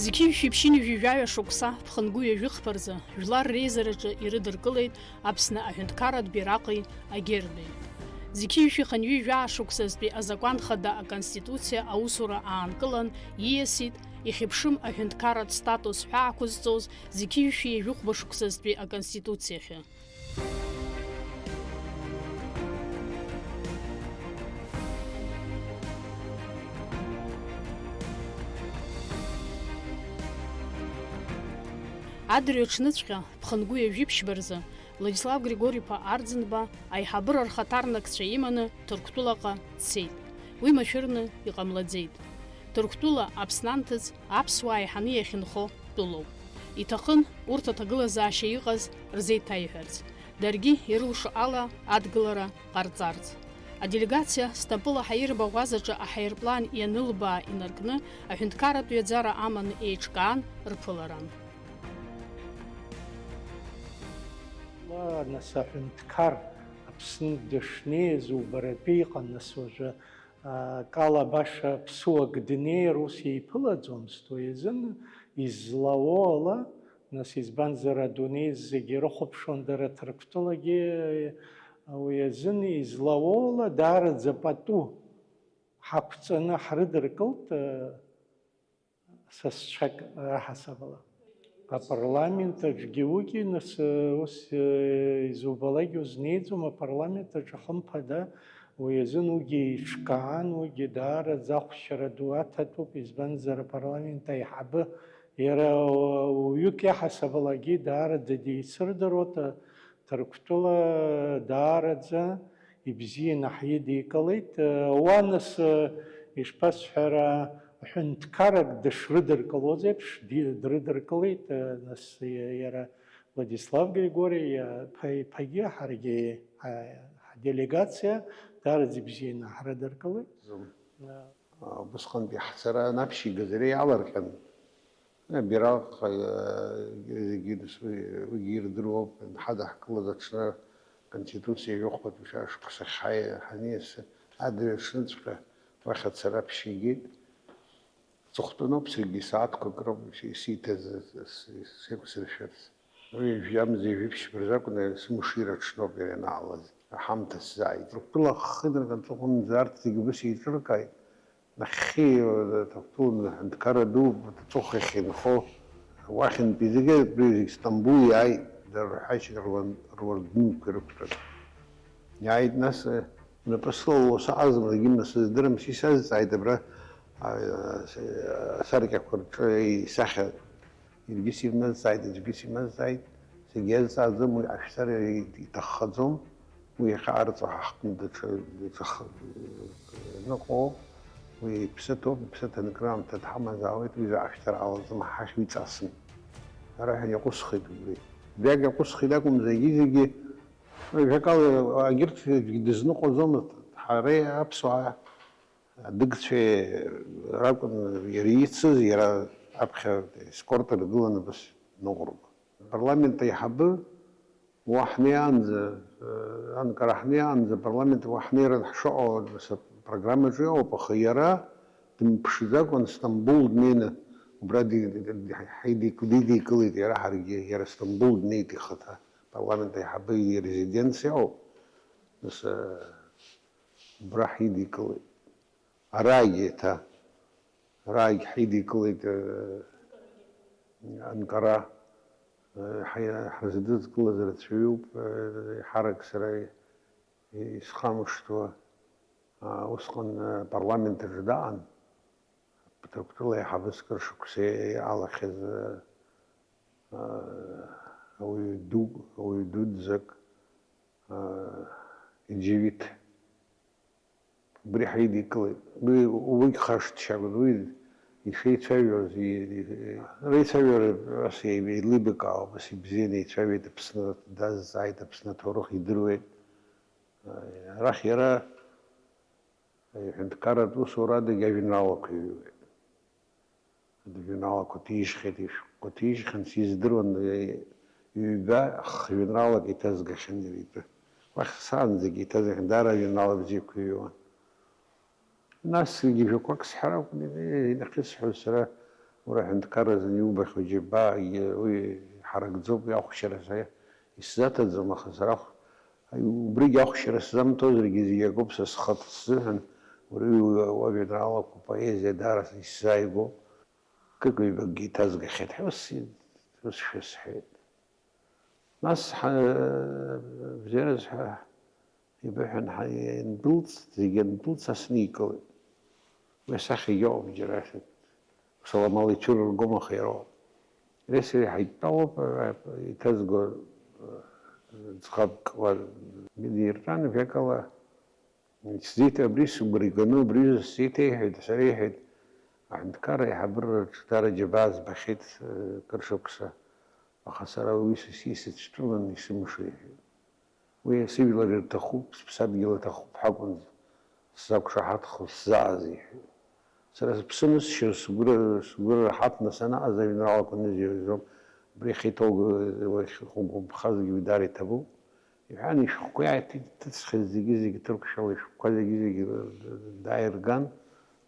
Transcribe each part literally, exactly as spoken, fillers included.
Зқьи жәшәи ԥшьынҩажәи жәаҩа шықәса ԥхынгәы ҩажәи хԥа рзы Жәлар реизараҿы ирыдыркылеит Аԥсны аҳәынҭқарратә бираҟи агерби. Зқьи жәшәи хынҩажәи жәаа шықәсазтәи азакәан хада аконституциа аусура аанкылан ииасит, ихьыԥшым аҳәынҭқарратә статус ҳәа ақәызҵоз зқьи жәшәи ҩажәи хәба шықәсазтәи аконституциахьы. Адырҩаҽныҵәҟьа, ԥхынгәы ҩажәи ԥшьба рзы, Владислав Григори-иԥа Арӡынба аиҳабыра рхаҭарнакцәа иманы Ҭырқәтәылаҟа дцеит. Уи машәырны иҟамлаӡеит. Ҭырқәтәыла Аԥсны анҭыҵ аԥсуаа еиҳаны иахьынхо тәылоуп. Иҭахын урҭ аҭагылазаашьа иҟаз рзеиҭаиҳәарц, даргьы ирылшо ала адгылара ҟарҵарц. Аделегациа Стамбул аҳаирбаӷәазаҿы аҳаирплан ианылбаа инаркны, аҳәынҭқарратә ҩаӡара аманы еиҿкаан рԥыларан. Ла, нас аҳәынҭқар Аԥсны дышнеиз убаратәы иҟан, нас уажәы, а, акала баша ԥсуак днеир ус еиԥылаӡомызт, уи азын излауоу ала, нас избанзар, адунеи зегьы ирыхәаԥшуан дара Ҭырқәтәылагьы, уи азын излауоу ала даараӡа пату ҳақәҵаны ҳрыдыркылт, а, сасцәак раҳасабала. Апарламент аҿгьы уигьы, нас, ус, изубалак узнеиӡом, апарламент аҿы, хымԥада, уи азын уигьы еиҿкаан, уигьы даараӡа ахәшьара ду аҭатәуп, избанзар, апарламент аиҳабы, иара уаҩык иаҳасабалагьы даараӡа деицырдыруа, Ҭырқәтәыла даараӡа ибзианы ҳидикылеит. Уа, нас, ишԥасҳәара, ҳәынҭқарак дышрыдыркылоз еиԥш, ди-, дрыдыркылеит, нас, иа-, иара Владислав Григори иа-, ԥа-, иԥагьы ҳаргьы, ҳа-, ҳделегациа даараӡа ибзианы ҳрыдыркылеит. Зым. Усҟантәи ҳцара анаԥшьигаз иара иаалырҟьан. Абираҟ, э, зегьы рс-, уигьы ирдыруоуп, ҳадаҳкылаз аҽны Конституциа жәохәбатәи шәа-, шықәса хьаи-, ҳаниас, адырҩаҽныҵәҟьа уахь ацара ԥшьигеит. Ҵыхәтәаноуп, саргьы сааҭқәак роуп ис-, исиҭаз, с-, сеиқәсыршәарц. Уи жәамза ҩажәи ԥшьба рзы акәны, сымшира аҽноуп иара ианаалаз, аҳамҭа сзааит. Ртәыла ахы инаркны аҵыхәанӡа арҭ зегьы убас еиҿыркааит. Нахьхьи, Ҭырқәтәыла аҳәынҭқарра ду аҵыхәахь инхо, уахьынтәи зегьы, абри зегь Стамбул иааит, дара рҳәашьа руан-, руардынқәа ирықәтәан. Иааит, нас, напасла лоса азмаргьы, нас, сыздырам, сисазҵааит абра, а, а, асаркьақәа рҿы исахьа. Иаргьы симазҵааит, аӡәгьы симазҵааит, зегь иазҵааӡом, уи ашәҵара иҭаххаӡом, уи иахьа арҵаҳа ҳҟны даҽа, даҽа х-, ныҟоуп, уи иԥсы ҭоуп, иԥсы ҭаны краамҭа дҳамазаауеит, уи заҟа шәҵара ҟалаӡом, ҳахь уи ҵасын. Ара ҳәа иаҟәысхит убри. Убриак иаҟәысхит акәымзар, егьи зегьы, жәакала, егьырҭ аӡәгьы дызныҟәаӡомызт, ҳара аԥсуаа. Адыгцәа ракәын иара ицыз, иара аԥхьа ескорт ргыланы абас ныҟәроуп. Апарламент аиҳабы уа ҳнеиаанӡа, анкара ҳнеиаанӡа, апарламент уа ҳнеиран ҳшыҟоу, нас апрограммаҿы иҟоуп, аха иара дымԥшӡакәан Стамбул днеины убра ди-, ди-, ди-, ҳаидик-, дидикылеит, иара ҳаргьы, иара Стамбул днеит ихаҭа, апарламент аиҳабы ирезиденциа ауп, нас, убра ҳидикылеит. Араагь еиҭа, араагь ҳидикылеит, э, Анкара, э, ҳа-, ҳрыздызкылаз рацәаҩуп, э, ҳарак сара и-, исхамышҭуа, а, усҟан, э, апарламент аҿы даҟан, Ҭырқәтәыла аиҳабыс кыр шықәса иалахьаз, э, э, ауаҩы дук, ауаҩы дуӡӡак, э, Иџьевиҭ. Убри ҳаидикылеит. Уи, уигь хашҭшьагәын, уи ишеицәажәоз, и-, и-, реицәажәара ас еи-, еилибакаауа, ас ибзианы еицәажәеит, Аԥсны дазҵааит, Аԥсны аҭоурых идыруеит. Арахь иара аҳәынҭқарратә усурадагь ажәеинраалақәа иҩуеит. Адәеинраалақәа ҭижьхьеит, ишәҟәқәа ҭижьхьан, сиздыруан, ҩба х-жәеинраалак иҭазгахьан иара итәы. Уахь саанӡагьы иҭазгахьан, даара ажәеинраала бзиақәа иҩуан. Насгьы жәақәак сҳәар акәын, инахьысҳәоз сара, Уара аҳәынҭқарразы иубахьоу џьабаагьы уи ҳаракӡоуп, уи ахәшьара са исзаҭаӡом, аха сара ахә-, убригьы ахәшьара сзамҭозаргьы зегь акоуп, са схаҭа сзыҳәан, уара уажәеинраалақәа, поезиа даара исзааигәоуп. Кык-ҩбакгьы иҭазгахьеит ҳәа ус, ус шәысҳәеит. Нас ҳа-, бзиараз ҳәа ибыҳәан ҳа-, иандәылҵ, зегь андәылҵ, ас никылеит. Уи асахьагьы ыҟоуп џьара, салам ала ицәырыргом, аха иара ыҟоуп. Иареи сареи ҳаидтәалоуп, а, иҭазго, а, ӡӷабк уа диртәан, жәакала, сзеиҭ-, абри сыгәра иганы убри сзеиҭеиҳәеит, сара иҳәеит, аҳәынҭқарра аиҳабыраҿы даара џьабаа збахьеит, э, кыр шықәса, аха сара уи са сисыцәтәымын, исымшо, иҳәеит. Уи сыжәлар ирҭахуп, сыԥсадгьыл аҭахуп ҳәа акәын сзақәшаҳаҭхоз, сзааз, иҳәеит. Сара сыԥсы нысшьо, сгәы-, сгәы раҳаҭны санааз ажәеинраалақәа нызиозом, убри иахьа иҭоуго, уахь хәгәымԥхазгьы уи даара иҭабуп. Иҳәан, ишәҟәқәа иааиҭыҵхьаз зегьы-зегьы ҭырқәшәала, ишәҟәқәа зегьы-зегьы дааирган,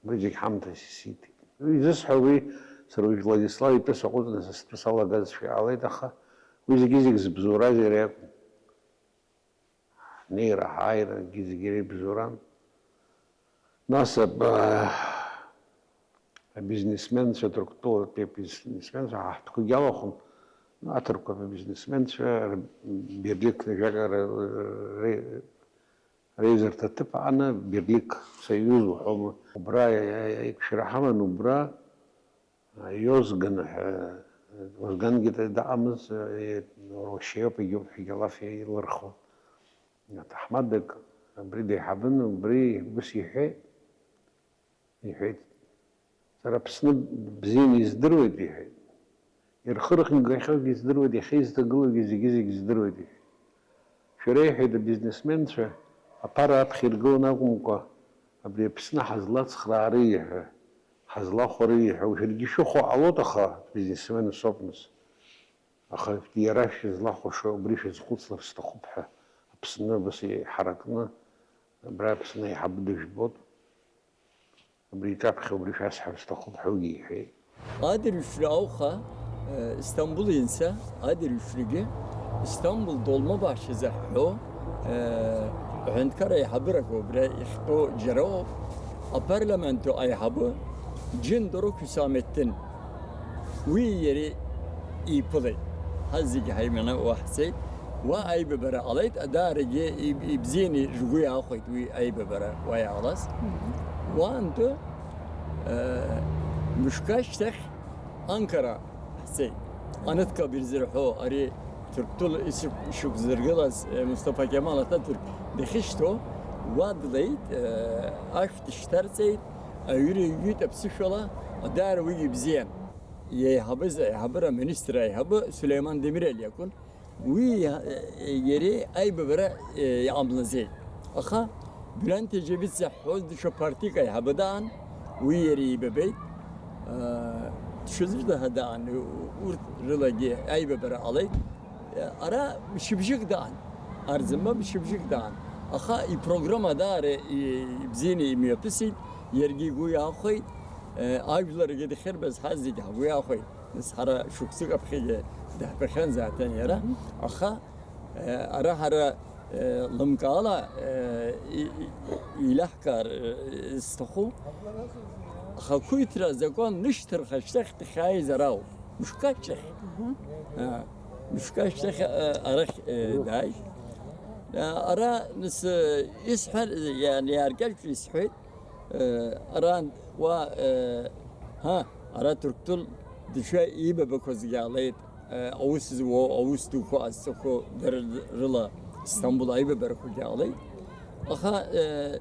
убри зегь ҳамҭас исиҭеит. Изысҳәо уи, сара уажә Владислав итәы саҟәыҵны са стәы салагазшәа иҟалеит, аха уи зегьы-зегь зыбзоураз иара иакәын. Ҳнеира, ҳааирагьы зегьы иара ибзоуран. Нас аб-, абизнесменцәа, Ҭырқәтәылатәи абизнесменцәа ҳа ҳтәқәагьы алахәын. Аҭырқәа абизнесменцәа р-, Берлик жәака р-, р-, р-, реизарҭа ҭыԥ аҟны, Берлик союз уҳәома. Убра аиқәшәара ҳаман, убра Иозган ҳәа, Озгангьы даҟамыз, Рушьеиоуп, егьоуп ҳәагьы алаф еилырхуан. Аҭаҳмадак абри деиҳабын, убри ус иҳәеит, иҳәеит, сара Аԥсны бзианы издыруеит, иҳәеит. Ирхырхьыгахьоугьы здыруеит, иахьа изҭагылоугьы зегьы-зегь здыруеит, иҳәеит. Шәара, иҳәеит, абизнесменцәа аԥара аԥхьа иргыланы акәымкәа, абри Аԥсны ҳазлацхраара иҳәа, ҳазлахәара иҳәа, шәаргьы шәыхәо ҟалоит, аха бизнесмен соуп нас. Аха иара шәызлахәаша убри шәазхәыцлар сҭахуп ҳәа, Аԥсны абас иҳаракны, абра Аԥсны аиҳабы дыжәбоит. Абри иҿаԥхьа убри шәасҳәар сҭахуп ҳәа уигьы иҳәеит. Адырҩаҽны ауха, э, Истамбул инца, адырҩаҽныгьы Истамбул Долмабашьа заҳҳәо, э, аҳәынҭқар аиҳабырақәа убра иахьтәоу џьара ыҟоуп, апарламенту аиҳабы Џьындоро Хьусаметдин. Уи иареи еиԥылеит. Ҳазегьы ҳаиманы уа ҳцеит. Уа аибабара ҟалеит, адаарагьы иб-, ибзианы шәгәы иаахәеит уи аибабара уа иаалаз. Уаантәы, э, мышкы ашьҭахь Анкара ҳцеит. Аныдкаб ирзырҳәо ари Ҭырқәтәыла ишықәзыргылаз, э, Мусҭафа Кемал Ататырқә дахьышьҭоу уа длеит, э, ашә дышьҭарҵеит, аҩыра иҩит аԥсышәала, даара уигьы ибзиан. Иеиҳабыз аиҳабыра аминистр аиҳабы Сулеиман Демирел иакәын. Уи иа-, иареи аибабара, э, иҟамлаӡеит. Аха Бülent Ecevit заҳҳәоз даҽа партик аиҳабы даан, уи иареи еибабеит. Э, Ҽазырдаҳа даан, у-, урҭ рылагьы аибабара ҟалеит. Ара мчыбжьык даан, Арӡынба мчыбжьык даан. Аха ипрограмма даара и-, ибзианы имҩаԥысит, иаргьы игәы иаахәеит, э, ажәларгьы дахьырбаз ҳазегь ҳгәы иаахәеит. Нас ҳара шықәсык аԥхьагьы даҳтәахьан заҭан иара, аха, э, ара ҳара, э, лымкаала, э, и-, и-, еилаҳкаар, э, зҭаху, ахақәиҭра азакәан нышьҭырха шьҭахь дахьааиз ара ауп. Мышкы ашьҭахь. Мгм. А, мышкы ашьҭахь, а, арахь, э, дааит. А, ара, нас, э, исҳәар, иа-, иааркьаҿ исҳәеит, э, ара, уа, э, ҳа, ара Ҭырқәтәыл даҽа еибабақәазгьы аалеит, э, аус зуо, аус дуқәа ҟазҵақәо дара рыла Сҭамбул аибабарақәагьы аалеит. Аха, э,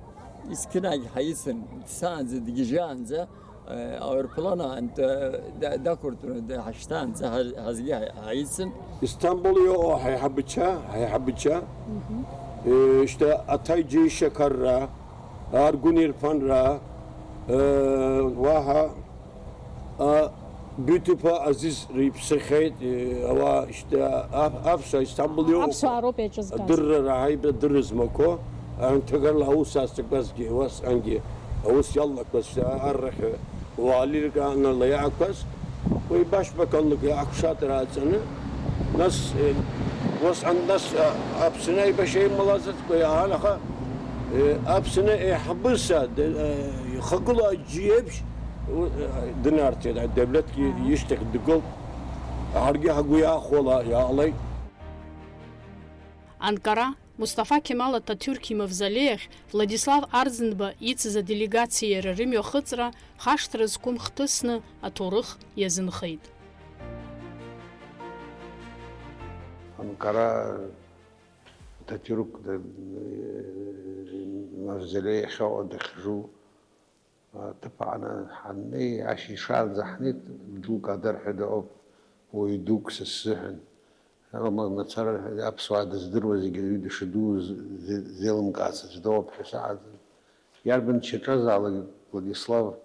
Искынагь ҳаицын, дцаанӡа, дгьежьаанӡа, Э, аурплан аан, э, да-, дақәыртәаны, да-, ҳашьҭаанӡа ҳа-, ҳазгьы ҳа-, ҳаицын. Истамбул иҟоу ҳаиҳабыча, ҳаиҳабыча, э, шьҭа аҭаҩ џьеишьақарра, аргәынирԥанра, э, уаҳа, а, Битуԥа Азиз риԥсахьеит, э, ауаа шьҭа аф-, афша Истамбул иҟоу. Аԥсуаа роуп еиҿызгаз. Адырра раҳаит, адырра змақәоу, аҳәынҭқарла аус азҭақәазгьы, уасҟангьы аус иалнақәаз, шьҭа аррахь уаалирк аанырла иаақәаз, Уи башьбақәа лыгәы ақәшаҭра ааҵаны, нас, э, усҟан, нас, а, Аԥсны аибашьра ималазаҵәҟьа иаан, аха, э, Аԥсны еиҳабыса, д-, э, ихагылоу аџьы еиԥш, у-, э, дынарҭеит, адәлеҭгьы ишьҭахь дгылт, ҳаргьы ҳгәы иаахәала иаалеит. Анкара, Мусҭафа Кемал Ататиурк имавзолеи ахь Владислав Арӡынба ицыз аделегациа иара рымҩахыҵра хашҭра зқәым хҭысны аҭоурых иазынхеит. Анкара Ататиурк д-, имавзолеи ахьыҟоу дахьжу аҭыԥ аҟны ҳаннеи, ашьыжь шаанӡа ҳнеит, дук адырҳәада ауп, уаҩ дук са сзыҳәан. Ма-, мацара аԥсуаа дыздыруа зегьы аҩы дышдуз зе-, зеилымкаац аӡә доуп ҳәа саҟаӡам. Иарбан чаҿазаалак Владислав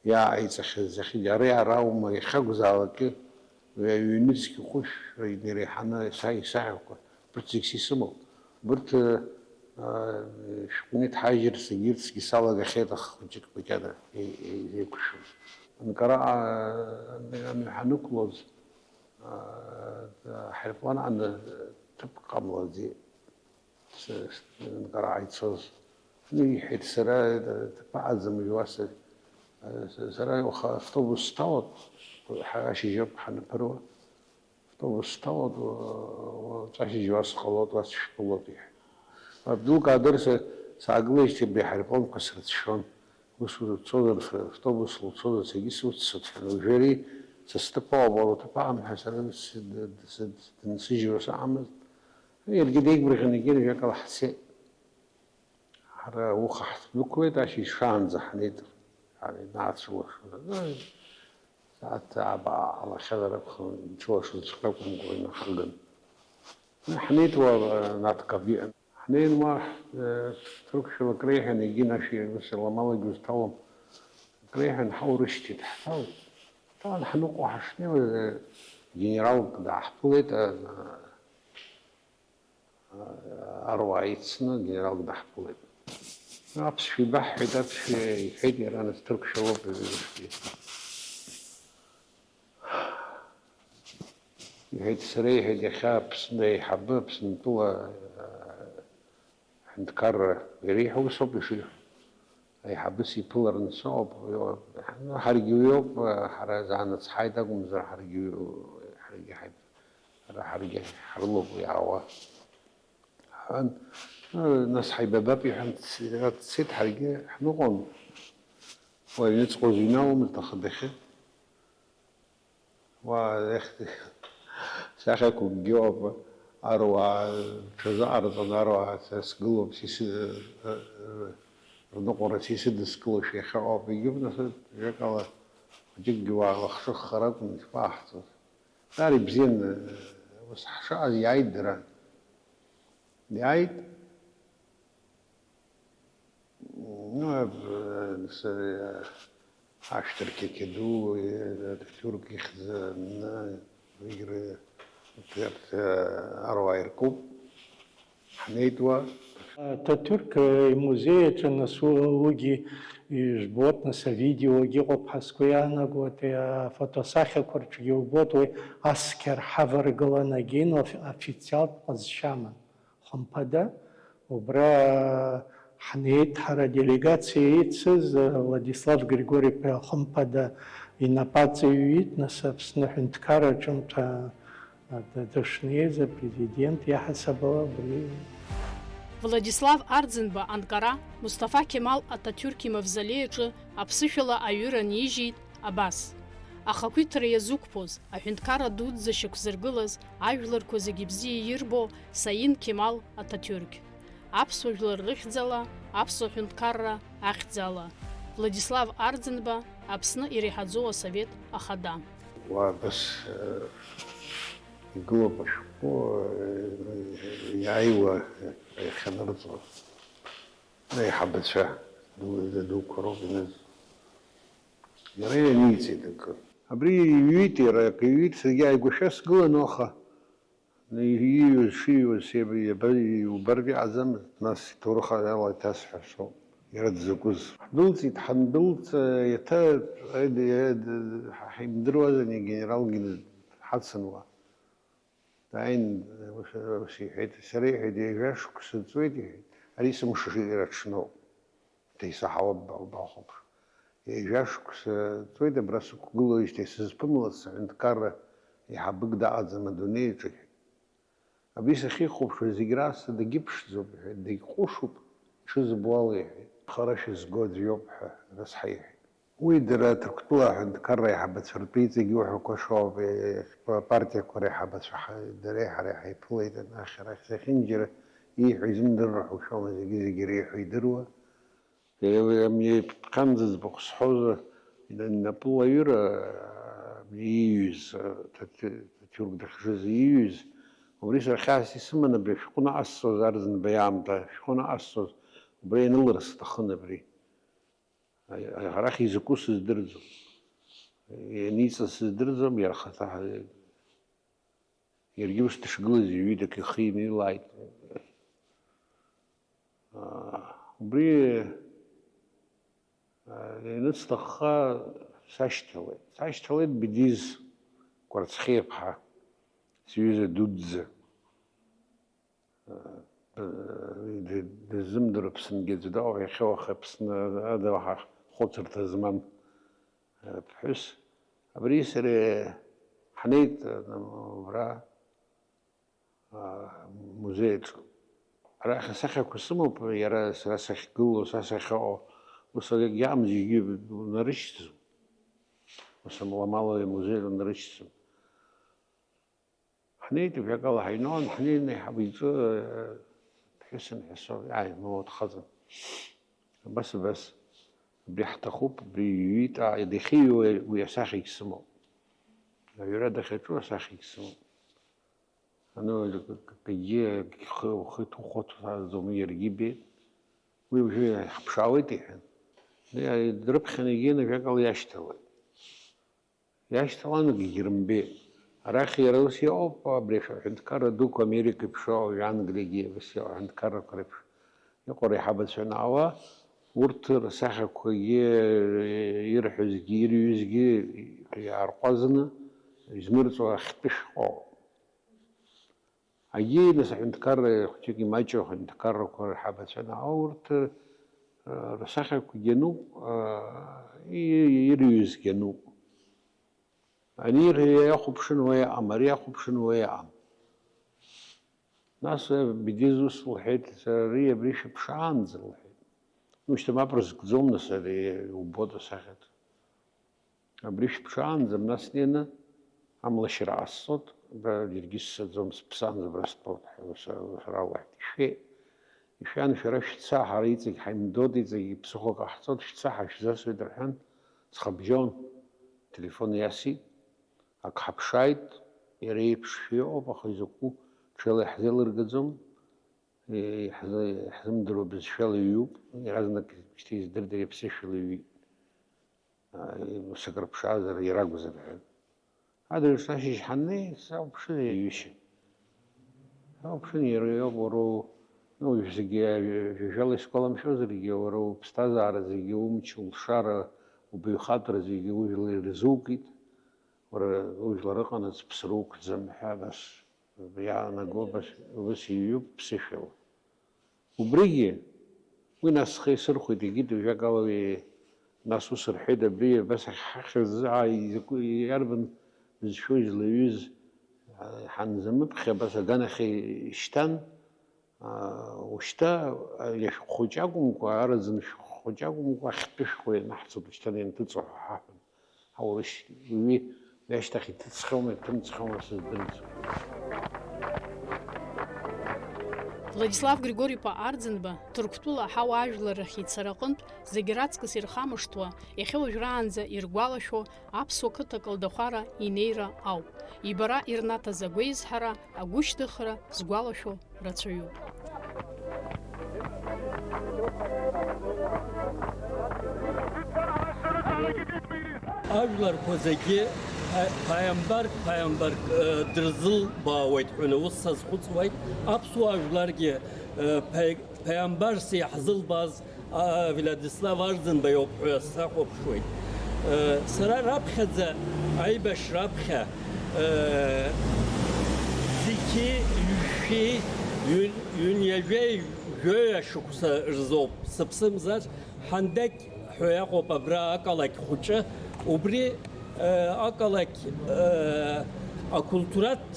иааҟаиҵахьаз, иахьа ара, ара аума, иахьакәзаалакгьы, уи аҩ-, аҩнуҵҟа хәышәра иреиҳаны са исаҳәақәа, урҭ зегь са исымоуп. Урҭ, а, шәҟәны иҭҳажьырц, егьырҭгьы салагахьеит, аха хәыҷык макьана и-, и-, еиқәшәом. Анкараҟа, а, амҩа ҳанықәлоз, а, аҳаирплан аҟны ҭыԥ ҟамлаӡеит. С-, с-, Анкараҟа ицоз. Иҳәеит, сара, э, ҭыԥ аӡам, уи уаса, э, с-, сара уаха автобус сҭалоит, ҳара ашьыжьоуп ҳанаԥыруа. Автобус сҭалоит, уа-, уаҵәы ашьыжь уа сҟалоит, уа сышәԥылоит, иҳәеит. Абдулкадыр са-, саагылеижьҭеи абри аҳаирпланқәа срыцәшәон. Ус уцозар, автобусла уцозар, саргьы суццоит, ҳәа, уажәы ари са сҭыԥ ауп, уара уҭыԥ аҟам ҳәа сара сы-, д-, д-, сы-, дынсыжьуа сыҟамызт. Иаргьы деигәырӷьаны егьырҭ жәакала ҳцеит. Ҳара ауха ҳдәықәлеит, ашьыжь шаанӡа ҳнеит, ҳара инаацәылашоз. Сааҭ ааба ҟалахьазар акәхон, иҽылашоз цәҟьа акәымкәа инаҳагын. Ҳнеит уа, э, Наҭ Кабиа. Ҳнеин уа, э, ҭырқәшәала акреиҳәан, егьи нашәи ус ламалагьы узҭалом. Акреиҳәан, ҳаурышьҭит, ҳҭалеит. Ҳҭалан ҳныҟәо ҳашнеиуаз, э, генералк дааҳԥылеит, э, аруаа ицны генералк даҳԥылеит. Аԥсшәа ибаҳҳәеит, аԥсшәа иҳәеит иара, нас ҭырқәшәалоуп, ҩажәа. Иҳәеит, сара, иҳәеит, иахьа Аԥсны аиҳабы, Аԥсынтәыла, э, ҳәынҭқарра иреиҳау усоуп ишиҳәо. Аиҳабыс иԥылараны сыҟоуп. Ну, ҳаргьы уиоуп, ҳара заанаҵ ҳааит акәымзар, ҳаргьы уи-, ҳаргьы ҳаип-, ҳара ҳаргьы ҳрылоуп уи аауа. Ҳҳәан, ну, нас ҳаибабап иҳәан, дц-, дцеит, ҳаргьы ҳныҟәон. Уаҩ иныҵҟәоз ҩналомызт, аха дахьы. Уа, ех, сахьақәакгьы ыҟоуп, аруаа рҽазыҟарҵон, аруаа са сгылоуп, са сы-, рныҟәара са исыдыскылошәа иахьа ыҟоуп, егьырҭ нас, ажәакала, хәыҷыкгьы уаалахҿыххар акәын ишԥаҳҵоз. Даара ибзиан, ус ҳшыҟаз иааит дара. Иааит. Ну, э, с-, э, ашәҭырқьақьа ду, э, Ататиурк ихьӡ анны, зегь ры-, урҭ, э, аруаа иркуп. Ҳнеит уа. Ататиурк, э, имузеи аҿы нас у-, уигьы ижәбоит, нас авидеогьы ыҟоуп ҳәа сгәы иаанагоит, э, афотосахьақәа рҿгьы убоит, уи ацқьа рҳаваргылан агьин оф-, официалтә ҟазшьаман. Хымԥада, убра ҳнеит ҳара, аделегациа ицыз, Владислав Григори-иԥа Хымԥада инапы аҵаҩит, нас Аԥсны аҳәынҭқарра аҿынтә, а, д-, дышнеиз апрезидент иаҳасабала абри. Владислав Арӡынба Анкара, Мусҭафа Кемал Ататиурк имавзолеи аҿы аԥсышәала аҩыра нижьит, Абас, ахақәиҭра иазықәԥоз, аҳәынҭқарра дуӡӡа шьақәзыргылаз, ажәларқәа зегьы бзиа ирбо Саин Кемал Аҭаҭиурқь, аԥсуа жәлар рыхьӡала, аԥсуа ҳәынҭқарра ахьӡала, Владислав Арӡынба, Аԥсны иреиҳаӡоу асовет ахада. Уа абас, э, игылоуп ашәҟәы, э, иааиуа, э, иахьанырҵо, аиҳабацәа ду-, дуқәа роуп иныз. Иара ианиҵеит акы. Абри иҩит иара, акы иҩит, саргьы ааигәашәа сгылан, аха ииҩуаз, шиҩуаз сеиб-, иаба-, иубартә иҟаӡамызт, нас иҭоурых ала иҭасҳәар соуп. Иара дзакәыз. Ҳдәылҵит, ҳандәылҵ, еиҭа, ҳаимдыруазар, генералгьы ҳацын уа. Дааин, ус, ус иҳәеит, сара, иҳәеит, ҩажәа шықәса ҵуеит, иҳәеит, ари сымшира аҽноуп. Деисаҳауа ббахәаԥш. Ҩажәа шықәса ҵуеит, абра сықәгылоижьҭеи сызԥымлац сҳәынҭқарра еиҳабык даҟаӡам адунеи аҿы, иҳәеит. Абри сахьихәаԥшуа зегь раасҭа дагьыԥшӡоуп, иҳәеит, дагьҟәышуп, иҽызбо ала, иҳәеит. Хара шәызго аӡә иоуп ҳәа рыцҳа иҳәеит. Уи дара Ҭырқәтәыла аҳәынҭқарра аиҳабацәа ртәы иҵегь иуҳәақәа шоуп, апартиақәа реиҳабацәа ҳа-, дареи ҳареи ҳаиԥылеит анахь арахь, зехьынџьара ииҳәо изымдырыр ҳәа ушәома, зегьы-зегьы иреиҳәо идыруа. Иара уи амни ԥхьанӡа зыӡбахә сҳәозар, инапы уаҩыра, амни ииҩыз, ҭаҭ-, ҭаҭиурк дахьжыз ииҩыз, убри сара хьаас исыман, абри ашәҟәы наҟасҵоз, Арӡынба иаамҭа ашәҟәы наҟасҵоз, убра ианылара сҭахын абри. Арахь изакәу сыздырӡом. Ианиҵаз сыздырӡом, иара хаҭа. Иаргьы ус дышгылаз иҩит, акы ихы имеилааит. Убри ианыцҭахха сашьҭалеит. Сашьҭалеит Бедиз Кәарцхиаԥҳа, сҩыза дуӡӡа. Дыззымдыруа Аԥсынгьы аӡә дыҟоуп, иахьа уаха Аԥсны ада уаҳа хәыцырҭа змам ԥҳәыс. Абри сареи ҳнеит убра амузеи аҿы. Арахь асахьақәа сымоуп, иара сара сахьгылоу, са сахьыҟоу. Ус акгьы аҟам, зегьы унарышьҭӡом. Ус амаламала амузеи унарышьҭӡом. Ҳнеит, ҩажәакала ҳаҩналан, ҳнеины иҳаб иҿы, э, ԥҳәысын ҳәа соуп, ааи, мамоу дхаҵан. Абас, абас, абри ҳҭахуп, абри иҩит, аа, дахьиҩуа уи асахьагь сымоуп. Аҩра дахьаҿу асахьагь сымоуп. Ано, к-, к-, кгьы хы, ухы иҭухәо дцаӡом, иаргьы ибеит. Уи уажәы ҳаԥшаауеит, иҳәан. Дрыԥхьан егьи ҩажәакала иашьҭалоит. Иашьҭалан акгьы рымбеит. Арахь иара ус иҟоуп, абри аҳәынҭқарра дуқәа Америка иԥшуа, уажәы Англиагьы ус иҟоу аҳәынҭқаррақәа реиԥш иҟоу реиҳабацәа анаауа, урҭ рсахьақәагьы, ирҳәозгьы, ирҩызгьы иаарҟәазны измырҵәо ахьтәы шәҟәоуп. Агьи, нас, аҳәынҭқарра хәҷык имаҷу аҳәынҭқаррақәа рҳабацәа наҟ, урҭ, р-, рсахьақәагьы ануп, а, и-, ирҩызгьы ануп. Ани иахәаԥшын уа иҟам, ари иахәаԥшын уа иҟам. Нас, а, Бедиз ус лҳәеит, сара ари абри шәыԥшаанӡа лҳәеит. Ну, шьҭа мап рызкӡом, нас, ари иубоит асахьаҭ. Абри шәыԥшаанӡа, нас снеины амлашьра ҟасҵоит, абра џьаргьы ссаӡом, сыԥсаанӡа абра стәоуп ҳәа ус, ус ралҳәеит. Ишәеи, ишәан шәара шәца, ҳара иҵегь ҳаимдоит, иҵегь ԥсыхәа ҟаҳҵоит, шәца ҳашәзасуеит рҳәан, схабжьон, телефон иасит, ак ҳаԥшааит, иара еиԥшшәа иҟоуп, аха изакәу ҽеила иаҳзеилыргаӡом, иҳзы-, иаҳзымдыруа бызшәала иҩуп, иаразнак шьҭа издырдыр иаԥсышәала иҩит. Сакрыԥшаазар, иара акәзар ҳәа. Адырҩаҽны ашьыжь ҳаннеи, сауԥшын иҩышьа. Сауԥшын иара иоуп, уара у-, ну, зегьы, ҩажәала исгәаламшәозаргьы, уара уԥсҭазаара зегьы, умч, улшара, убаҩхатәра зегьы ужәла ирзукит, уара ужәлар рҟанаҵ ԥсра уқәӡам ҳәа, абас иаанаго, абас, убас иҩуп ԥсышәала. Убригьы, уи нас схы исырхәеит, егьит, ҩажәакала уи, нас ус рҳәеит, абри абас ахьҳахьыз, аа, изакәи, иарбан бызшәоу излаҩыз, аа, ҳанзамыԥхьа, абас аганахь ишьҭан, аа, ушьҭа, аа, иашәҟә хәыҷы акәымкәа, араӡын шәҟә хәыҷы акәымкәа, ахьтәы шәҟәы ианаҳҵоит, ушьҭан ианҭыҵуа ҳәа ҳаҳәон. Аурышь, уи ашьҭахь иҭыҵхьоума, иҭымҵхьоума сыздырӡом. Владислав Григори-иԥа Арӡынба Ҭырқәтәыла аҳауа ажәлар рахь ицара аҟынтә зегьы раҵкыс ирхамышҭуа, иахьа уажәраанӡа иргәалашәо аԥсуа қыҭа Калдахәара инеира ауп. Ибара ирнаҭаз агәеизҳара, агәышьҭыхра згәалашәо рацәаҩуп. Ажәларқәа зегьы ԥа-, ԥаиамбарк, ԥаиамбарк, э, дырзылбаауеит ҳәа ус сазхәыцуеит. Аԥсуа жәларгьы, э, ԥаи-, ԥаиамбарс иаҳзылбааз А, Владислав Арӡынба иоуп ҳәа сахәаԥшуеит. Э, сара раԥхьаӡа, аибашьра раԥхьа, э, зқьи ҩшәи ҩын-, ҩынҩажәеи жәаҩа шықәса рзоуп, сыԥсымзар, Ҳандақь ҳәа иҟоуп абра ақалақь хәыҷы, убри Ақалақь, акультуратә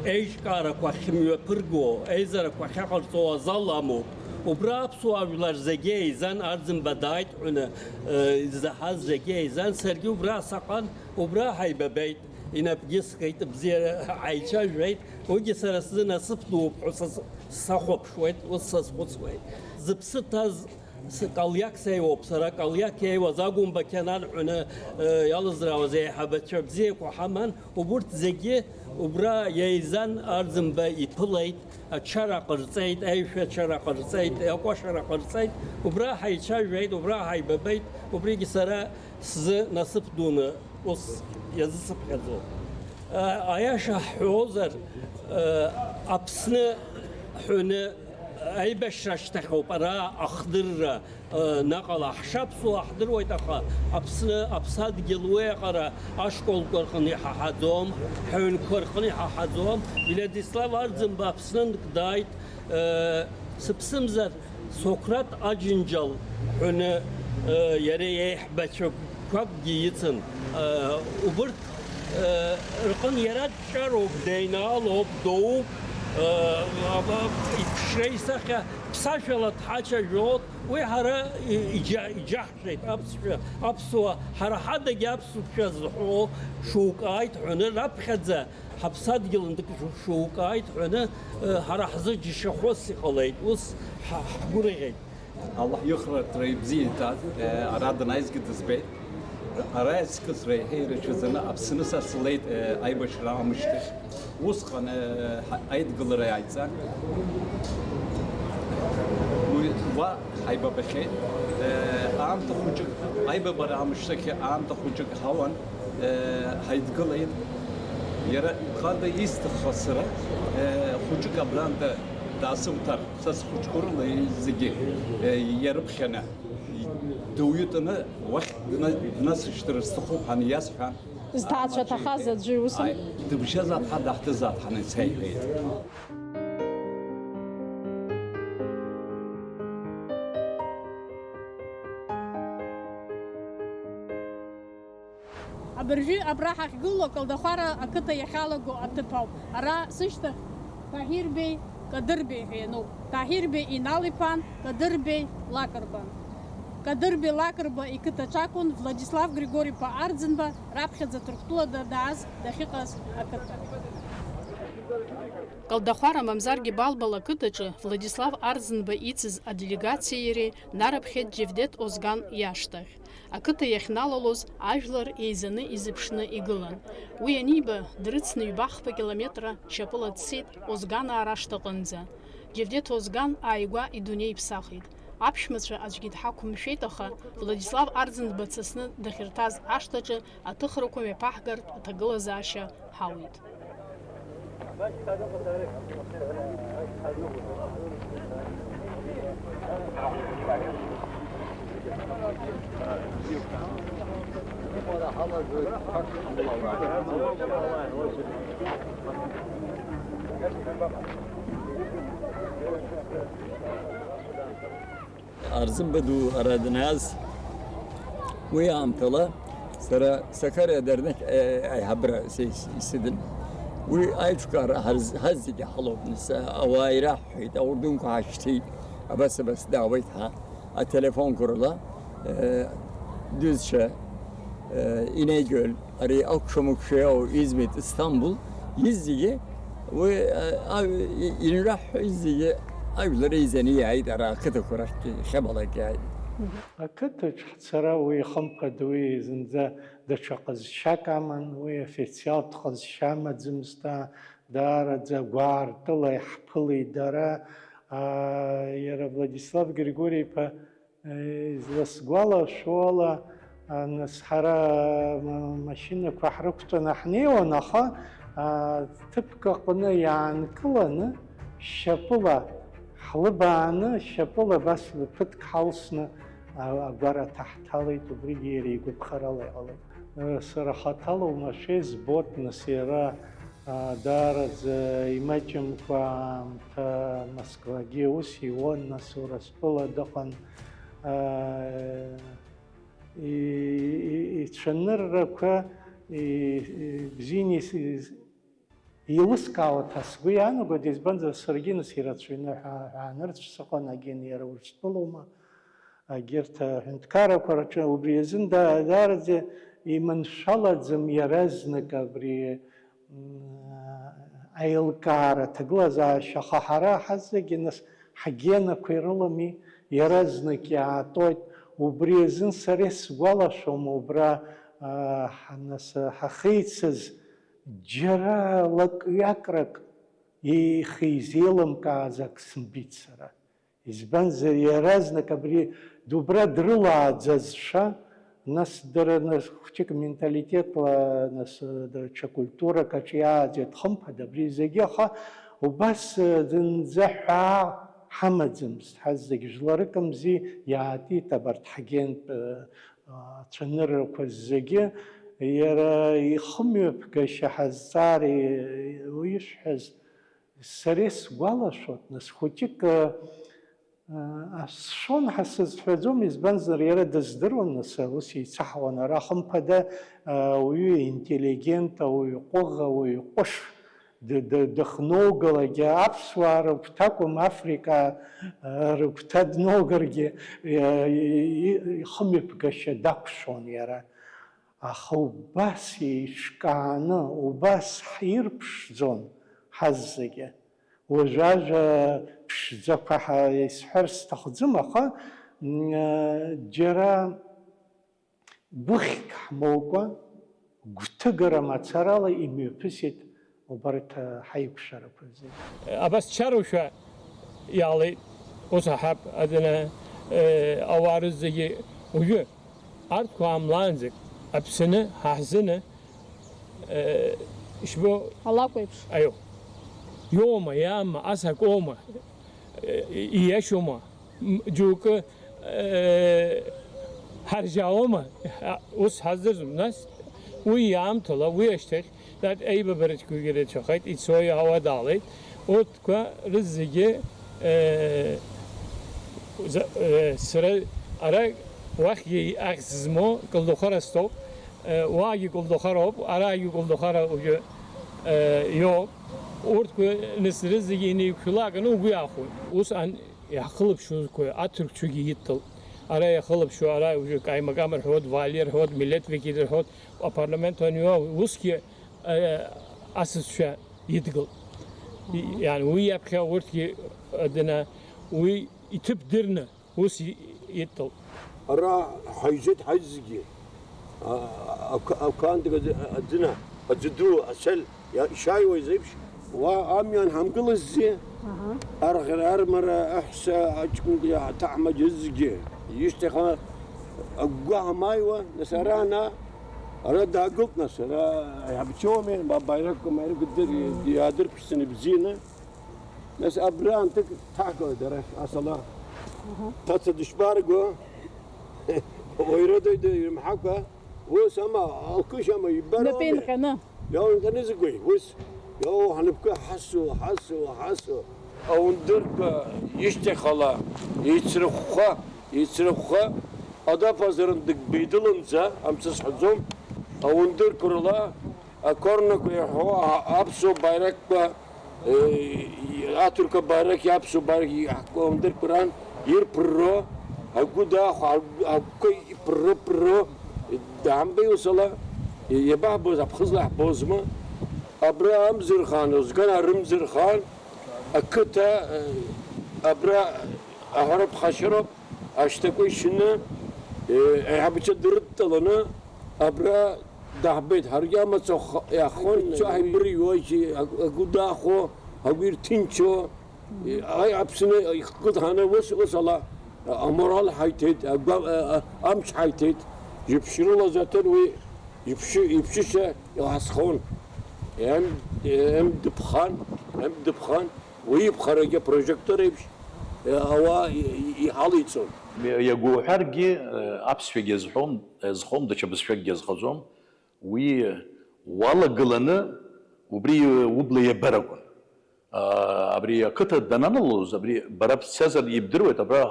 еиҿкаарақәа ахьымҩаԥырго, аизарақәа ахьаҟарҵо азал амоуп. Убра аԥсуа жәлар зегьы еизан, Арӡынба дааит ҳәа изаҳаз зегьы еизан, саргьы убра саҟан, убра ҳаибабеит, инапгьы скит, бзиара ҳаицәажәеит. Уигьы сара сзы насыԥ дууп ҳәа сахәаԥшуеит, ус сазхәыцуеит. Зыԥсы ҭаз С-, Калиак сеиуоуп сара, Калиак иеиуаз Агәымба Кьанан ҳәаны, э, иалызраауаз еиҳабацәа бзиақәа ҳаман, убурҭ зегьы убра еизан, Арӡынба иԥылеит, ачара ҟарҵеит, аишәачара ҟарҵеит, акәашара ҟарҵеит, убра ҳаицәажәеит, убра ҳаибабеит, убригьы сара сзы насыԥ дуны ус иазысыԥхьаӡоуп. Э, аиаша ҳҳәозар, э, Аԥсны ҳәаны Аибашьра ашьҭахьоуп ара ахдырра, э, наҟ ала ҳшаԥсуа ҳдыруеит, аха Аԥсны аԥсадгьыл уи аҟара ашколқәа рҟны иҳаҳаӡом, ҳаҩнқәа рҟны иҳаҳаӡом. Владислав Арӡынба Аԥснынтә дааит, э, сыԥсымзар Соқрат Аџьынџьал ҳәаны, э, иара иеиҳабацәақәакгьы ицын. Э, убырҭ, э, рҟын иара дҿароуп, деинаалоуп, доуп, э, аба, иԥшра исахьа ԥсашәала дҳацәажәоит, уи ҳара и-, иџьа-, иџьаҳшьеит, аԥсшәа, аԥсуа, ҳара ҳадагьы аԥсшәа зҳәо шук ааит ҳәаны, раԥхьаӡа ҳаԥсадгьылынтәык шук ааит ҳәаны, э, ҳара ҳзы џьашьахәыс иҟалеит, ус ҳа-, ҳгәырӷьеит. Аллаҳ ихраҭра ибзиа иҭаз, э, ара данааизгьы дызбеит. Ара аизкыцра еиҳа ирацәаӡаны Аԥсны са слеит, э, аибашьра аамышьҭахь. Усҟан, э, ҳа-, аидгылара иааиҵан. Уи уа ҳаибабахьеит. Э, аамҭа хәыҷык, аибабара аамышьҭахь аамҭа хәыҷык ҳауан, э, ҳаидгылеит. Иара хада исҭаххаз сара, э, хәыҷык абранда даасымҭар. Са схәыҷқәа рыла зегьы, э, иарыԥхьаны, дуаҩытәны уахь дна-, днасышьҭыр сҭахуп ҳәа иасҳәан. Зҭаацәа ҭахаз аӡәы ус? Ааи, дыбжьазаап ҳәа, даҳҭызаап ҳәа ицеиҳәеит. Абыржәы абра ҳахьгылоу Калдахәара ақыҭа иахьалаго аҭыԥ ауп. Ара сышьҭахь Таҳир-беи, Кадыр-беи ҳәа иануп. Таҳир-беи Инал-иԥан, Кадыр-беи Лакрбан. Кадыр-беи Лакрба иқыҭаҿ акәын Владислав Григори-иԥа Арӡынба раԥхьаӡа Ҭырқәтәыла данааз дахьыҟаз ақыҭа. Калдахәара мамзаргьы Балбал ақыҭаҿы Владислав Арӡынба ицыз аделегациеи иареи нарыԥхьеит Џьевдеҭ Озган иашҭахь. Ақыҭа иахьналалоз ажәлар еизаны изыԥшны игылан. Уи аниба, дрыцны ҩбахԥа километра шьапыла дцеит Озганаа рашҭаҟынӡа. Џьевдеҭ Озган ааигәа идунеи иԥсахит. Аԥшәмацәа аӡәгьы дҳақәымшәеит, аха Владислав Арӡынба дсасны дахьырҭаз ашҭаҿы аҭыхрақәа мҩаԥаҳгартә аҭагылазаашьа ҳауит. Арӡынба ду ара данааз, уи аамҭала сара Сакариа Дернеқь, е, аиҳабра се-, ис-, исыдын. Уи аиҿкаара ҳарз-, ҳазегьы ҳалоуп, нас, ауаа ираҳҳәеит, аурдунқәа ҳашьҭит, абас, абас даауеит ҳәа, ателефонқәа рыла, е, дызшьа, е, Инеигьөл, Ари акәша-мыкәша иоу Измит, Сҭамбул, изегьы уи, а, а, и-, инраҳҳәа, изегьы ажәлар еизаны иааит ара ақыҭақәа рахьгьы, иахьабалак иааит. Ақыҭаҿ ҳцара уи ихымԥада, уи зынӡа даҽа ҟазшьак аман, уи официалтә ҟазшьа амаӡамызт, а, даараӡа гәаартыла иаҳԥылеит дара, а, иара Владислав Григори-иԥа Изласгәалашәо ала, а, нас ҳара, м-, машьынақәа ҳрықәтәаны ҳнеиуан, аха, а, ҭыԥк аҟны иаанкыланы, шьапыла Ҳлыбааны, шьапыла абас ԥыҭк ҳалсны, а-, агәараҭа ҳҭалеит, убригьы иара игәаԥхарала иҟалеит. Сара хаҭала уамашәа избоит, нас иара, а, даараӡа имаҷымкәа аамҭа Москвагьы ус иуан, нас Урыстәыла дыҟан. А, и-, и-, ицәаныррақәа, и-, и-, бзианы ис-, ис-, еилыскаауа ҭа сгәы иаанагоит, избанзар, саргьы нас ирацәаҩны ҳәа-, ҳәаанырцә сыҟан, агьын иара Урыстәылоума, егьырҭ аҳәынҭқаррақәа рҿы. Убри азын да-, даараӡа иманшәалаӡам иаразнак абри, м, аилкаара, аҭагылазаашьа, аха ҳара ҳазегьы нас ҳгенақәа ирылами, иаразнак иаатоит. Убри азын сара исгәалашәом убра, а, ҳ-, нас ҳахеицыз џьара лак-ҩакрак ихы изеилымкааз ак сымбеит сара. Избанзар, иаразнак абри дубра дрылааӡазшәа, нас дара, нас, хәҷык менталитетла, нас, даҽа культурак аҿы иааӡеит, хымԥада, абри зегьы, аха убас, зынӡа ҳәаа ҳамаӡамызт, ҳазегь жәларыкымзи иаатит абарҭ ҳагент, а, цәаныррақәа зегьы, иара ихымҩаԥгашьа ҳазҵаара, и-, уишәҳәаз, сара исгәалашәоит, нас, хәыҷык, а, а, сшон ҳәа сызҳәаӡом, избанзар, иара дыздыруан, нас, ус еицаҳауан, ара, хымԥада, а, уаҩы интеллигент, ауаҩ ҟәыӷа, ауаҩ ҟәыш, д-, д-, дыхнаугалакгьы, аԥсуаа рыгәҭакәым, Африка, а, рыгәҭа днаугаргьы, а, и-, и-, ихымҩаԥгашьа дақәшәон иара. Аха убас еиҿкааны, убас ҳирԥшӡон ҳазегьы. Уажә ажәа ԥшӡақәа ҳа-, исҳәар сҭахӡам, аха, м, џьара гәыхьк ҳмоукәа, гәҭыгара мацарала имҩаԥысит убарҭ, а, ҳаиқәшәарақәа зегьы. Абас чароушәа иаалеит, ус аҳап, адына, э, ауаа рызегьы уажәы арҭқәа аамлаанӡак Аԥсны ҳаҳзыны, э, ишбо, алакә еиԥш. Аио. Иоума, иаама, ас акоума, э, ииашоума, м, џьоукы, э, ҳаржьаауама, а, ус ҳаздырӡом. Нас уи иаамҭала, уи ашьҭахь, Нас аибабарақәагьы рацәахеит, ицо иаауа далеит. Урҭқәа рызегьы, э, за-, э, сара ара уахьгьы ахьӡ змоу Кылдухара стәоуп, э, уаагьы Кылдухароуп, араагьы Кылдухара уажәы, э, иоуп. Урҭқәа нас рызегьы инеиқәшәылаканы угәы иаахәоит. Усҟан иаҳхылаԥшуазқәа аҭырқәцәагьы идтәалт. Ара иахылаԥшуа, ара уажәы Каимакама рҳәоит, Валиа рҳәоит, Милеҭ Векил рҳәоит, апарламент аниуа, усгьы Э, асасцәа идгылт. И-, иан уи иаԥхьа урҭгьы, э, дына, уи иҭыԥ дырны ус и-, идтәалт. Ара ҳаҩжеит ҳаҩызгьы. А, а, ака-, акандк аӡы-, аӡына, аӡы ду, ацәал иа-, ишааиуаз еиԥш, уа амҩан ҳамгылаззи, Аҳа. арӷьара, армара, аҳәса, аҷкәын, аҭаҳмада зегьы. Ишьҭахьҟа агәгәаҳәа ҳамааиуа, нас ара ана Ара даагылт, нас, ара аиҳабацәоуми, ба-, Баирак, Баирак дыр-, иаадырԥшӡаны ибзианы. Нас абра анҭык дҳақәлеит, ара, асала. Аҳа. Ҭаца дышԥарго? Уаҩра доуды ирымҳакәа, ус ама, алкышь ама ибароуми? Напы инҟьаны. Иоу, инҟьаны зыгәеи, ус. Иоу, ҳнапқәа ҳасу, ҳасу, ҳасу. Аундырқәа ишьҭахьала, еицрыхәха, Ицрыхәха, адапазаран дыгбеидыланӡа, амца сҳәаӡом, аундырқәа рыла, акорнақәа иаҳәо, а-, аԥсуа баиракқәа, э, аҭырқәа баирак, иаԥсуа баирак, и-, аундырқәа ран ирԥырро, агәы даахәо, агәқәа иԥырро-ԥырро, даамбеи усала, иабаҳбоз, аԥхыӡла ҳбозма? Абра амзырхан, узган арымзырхан, ақыҭа, э, абра аҳәара ԥхашьароуп. Ашьҭақәа ишьны, э, аиҳабацәа дрыдтәаланы абра даҳбеит. Ҳаргьы амаҵ ах-, иахон, ицо ҳаибырҩуа, ак-, агәы даахәо, агәы ирҭынчуа, э, аи, Аԥсны ихкыдҳаны ус, ус ала, а, аморал ҳаиҭеит, агәа-, а, а, амч ҳаиҭеит. Иԥшрылаз аҭыр уи иԥшьы-, иԥшьышьа иласхон. Ем, ем дыԥхан, ем дыԥхан. Уи иԥхарагьы апрожектор еиԥш, ауаа иҳалеиҵон. Иагәоуҳәаргьы, аԥсшәагьы азҳәом, азхом, даҽа бызшәакгьы азхаӡом. Уи уалагыланы убри убла иабар акәын. Абри ақыҭа дананалоз, абри бара бцазар ибдыруеит, абра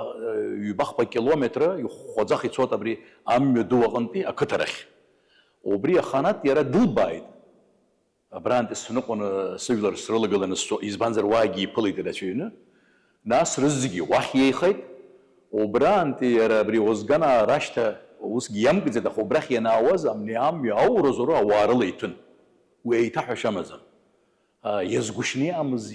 ҩбахԥа километра ихәхәаӡах ицоит абри амҩа ду аҟынтәи ақыҭа рахь. Убри аханатә иара дылбааит. Абрантәи сныҟәаны сыжәлар срылагыланы сцо, избанзар уаагьы иԥылеит ирацәаҩны. Нас рызегьы уахь иеихеит. Убраантәи иара абри Озганаа рашьҭа усгьы иамкӡеит, аха убрахь ианаауаз амни амҩа ауразоура ауаа рыла иҭәын. Уи еиҭаҳәашьа амаӡам. Иазгәышьны иҟамыз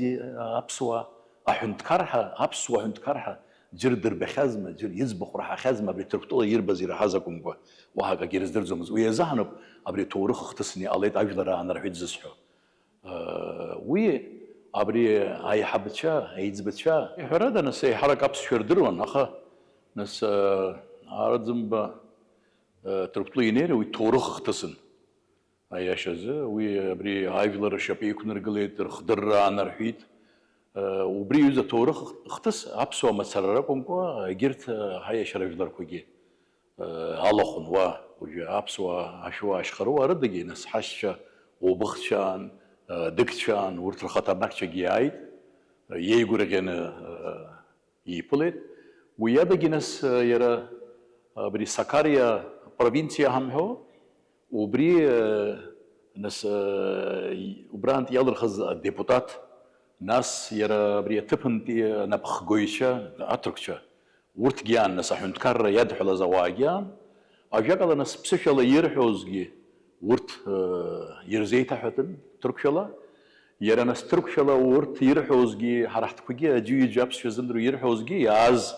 аԥсуаа, аҳәынҭқарҳа, аԥсуа ҳәынҭқарҳа џьыр дырбахьазма, џьыр иӡбахә раҳахьазма, абри Ҭырқәтәыла ирбаз ираҳаз акәымкәа, уаҳа акагьы рыздырӡомызт. Уи азыҳәаноуп абри аҭоурых ахҭысны иҟалеит ажәлар аанарҳәит зысҳәо. Уи абри аиҳабацәа, аиҵбацәа, ҳәарада, нас, еиҳарак аԥсшәа рдыруан, аха, нас, Арӡынба Ҭырқәтәыла инеира уи ҭоурых ахҭысын. Аиашазы, уи абри ажәлар ршьапы иқәнаргылеит, рхдырра аанарҳәит. Убри аҩыза аҭоурых хҭыс аԥсуа мацара ракәымкәа, егьырҭ ҳаиашьара жәларқәагьы алахәын уа, уажәы аԥсуаа ашәуа ашьхаруа рыдагьы, нас ҳашьцәа Обыхцәаан, Дыгцәаан, урҭ рхаҭарнакцәагьы иааит, иеигәырӷьаны иԥылеит. Уи адагьы, нас, иара абри Сакариа провинциа ҳамҳәо, убри, нас, убраантә иалырхыз адепутат, нас иара абри аҭыԥантәи анапхгаҩцәа, аҭырқәцәа, урҭгьы аан, нас аҳәынҭқарра иадҳәалаз ауаагьы аан, ажәакала, нас ԥсышәала ирҳәозгьы урҭ ирзеиҭаҳәатәын ҭырқәшәала. Иара нас ҭырқәшәала урҭ ирҳәозгьы, ҳара ҳтәқәагьы аӡәы-ҩыџьа аԥсшәа ззымдыруа ирҳәозгьы иааз,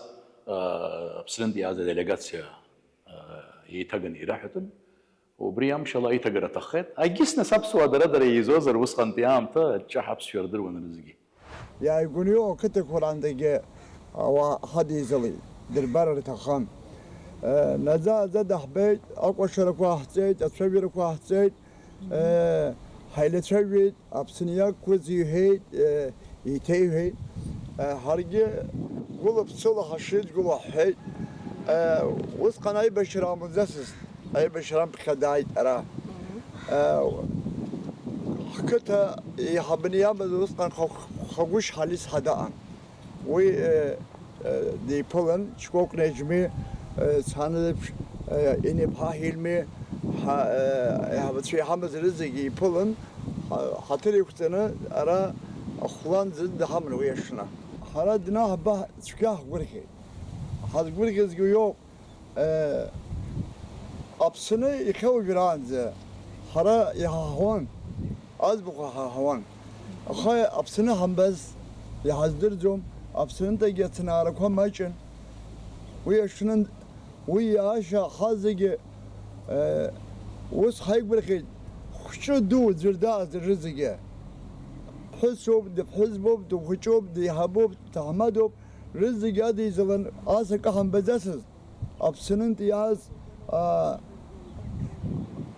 Аԥснынтә иааз аделегациа еиҭаганы ираҳәатәын. Убри амшала аиҭагара аҭаххеит. Егьыс нас аԥсуаа дара-дара еизозар, усҟантәи аамҭа аҿҿаҳа аԥсшәа рдыруан рызегьы. Иааигәаны иҟоу ақыҭақәа раандагьы ауаа ҳадеизалеит, дырбар рҭахын. Наӡа-ааӡа даҳбеит, акәашарақәа ҟаҳҵеит, ацәажәарақәа ҟаҳҵеит, ҳаилацәажәеит, Аԥсны иақәыз иҳәеит, еиҭеиҳәеит. Ҳаргьы гәыла-ԥсыла ҳашидгыло ҳҳәеит. Усҟан аибашьра амуӡацызт, аибашьра амԥхьа дааит ара. Ҳқыҭа еиҳабны иамаз усҟан Хагәышь Ҳалис ҳадаҟан. Уи диԥылан, Шкәакә Неџьми, цанлеиԥш, Иниԥҳа Ҳилми, ҳа-, еиҳабацәа иҳамаз рызегьы иԥылан, ҳа-, ҳаҭыр иқәҵаны ара ахәлан ӡын даҳаман уи аҽны. Ҳара днаҳба цәгьа ҳгәырӷьеит. Ҳазгәырӷьазгьы уиоуп. Аԥсны иахьа уажәраанӡа ҳара иҳаҳауан, аӡбахә ҳаҳауан. Аха Аԥсны ҳамбаз иҳаздырӡом, Аԥснынтәигьы ацынаарақәа маҷын. Уи аҽны, уи иаашьа ҳа зегьы, ус ҳаигәырӷьеит, хәҷы ду ӡәыр дааз рызегьы. Ԥҳәысоуп, дыԥҳәызбоуп, дыхәыҷуп, деиҳабуп, дҭаҳмадоуп, рызегьы адеизалан, ас акы ҳамбаӡацызт. Аԥснынтә иааз, аа,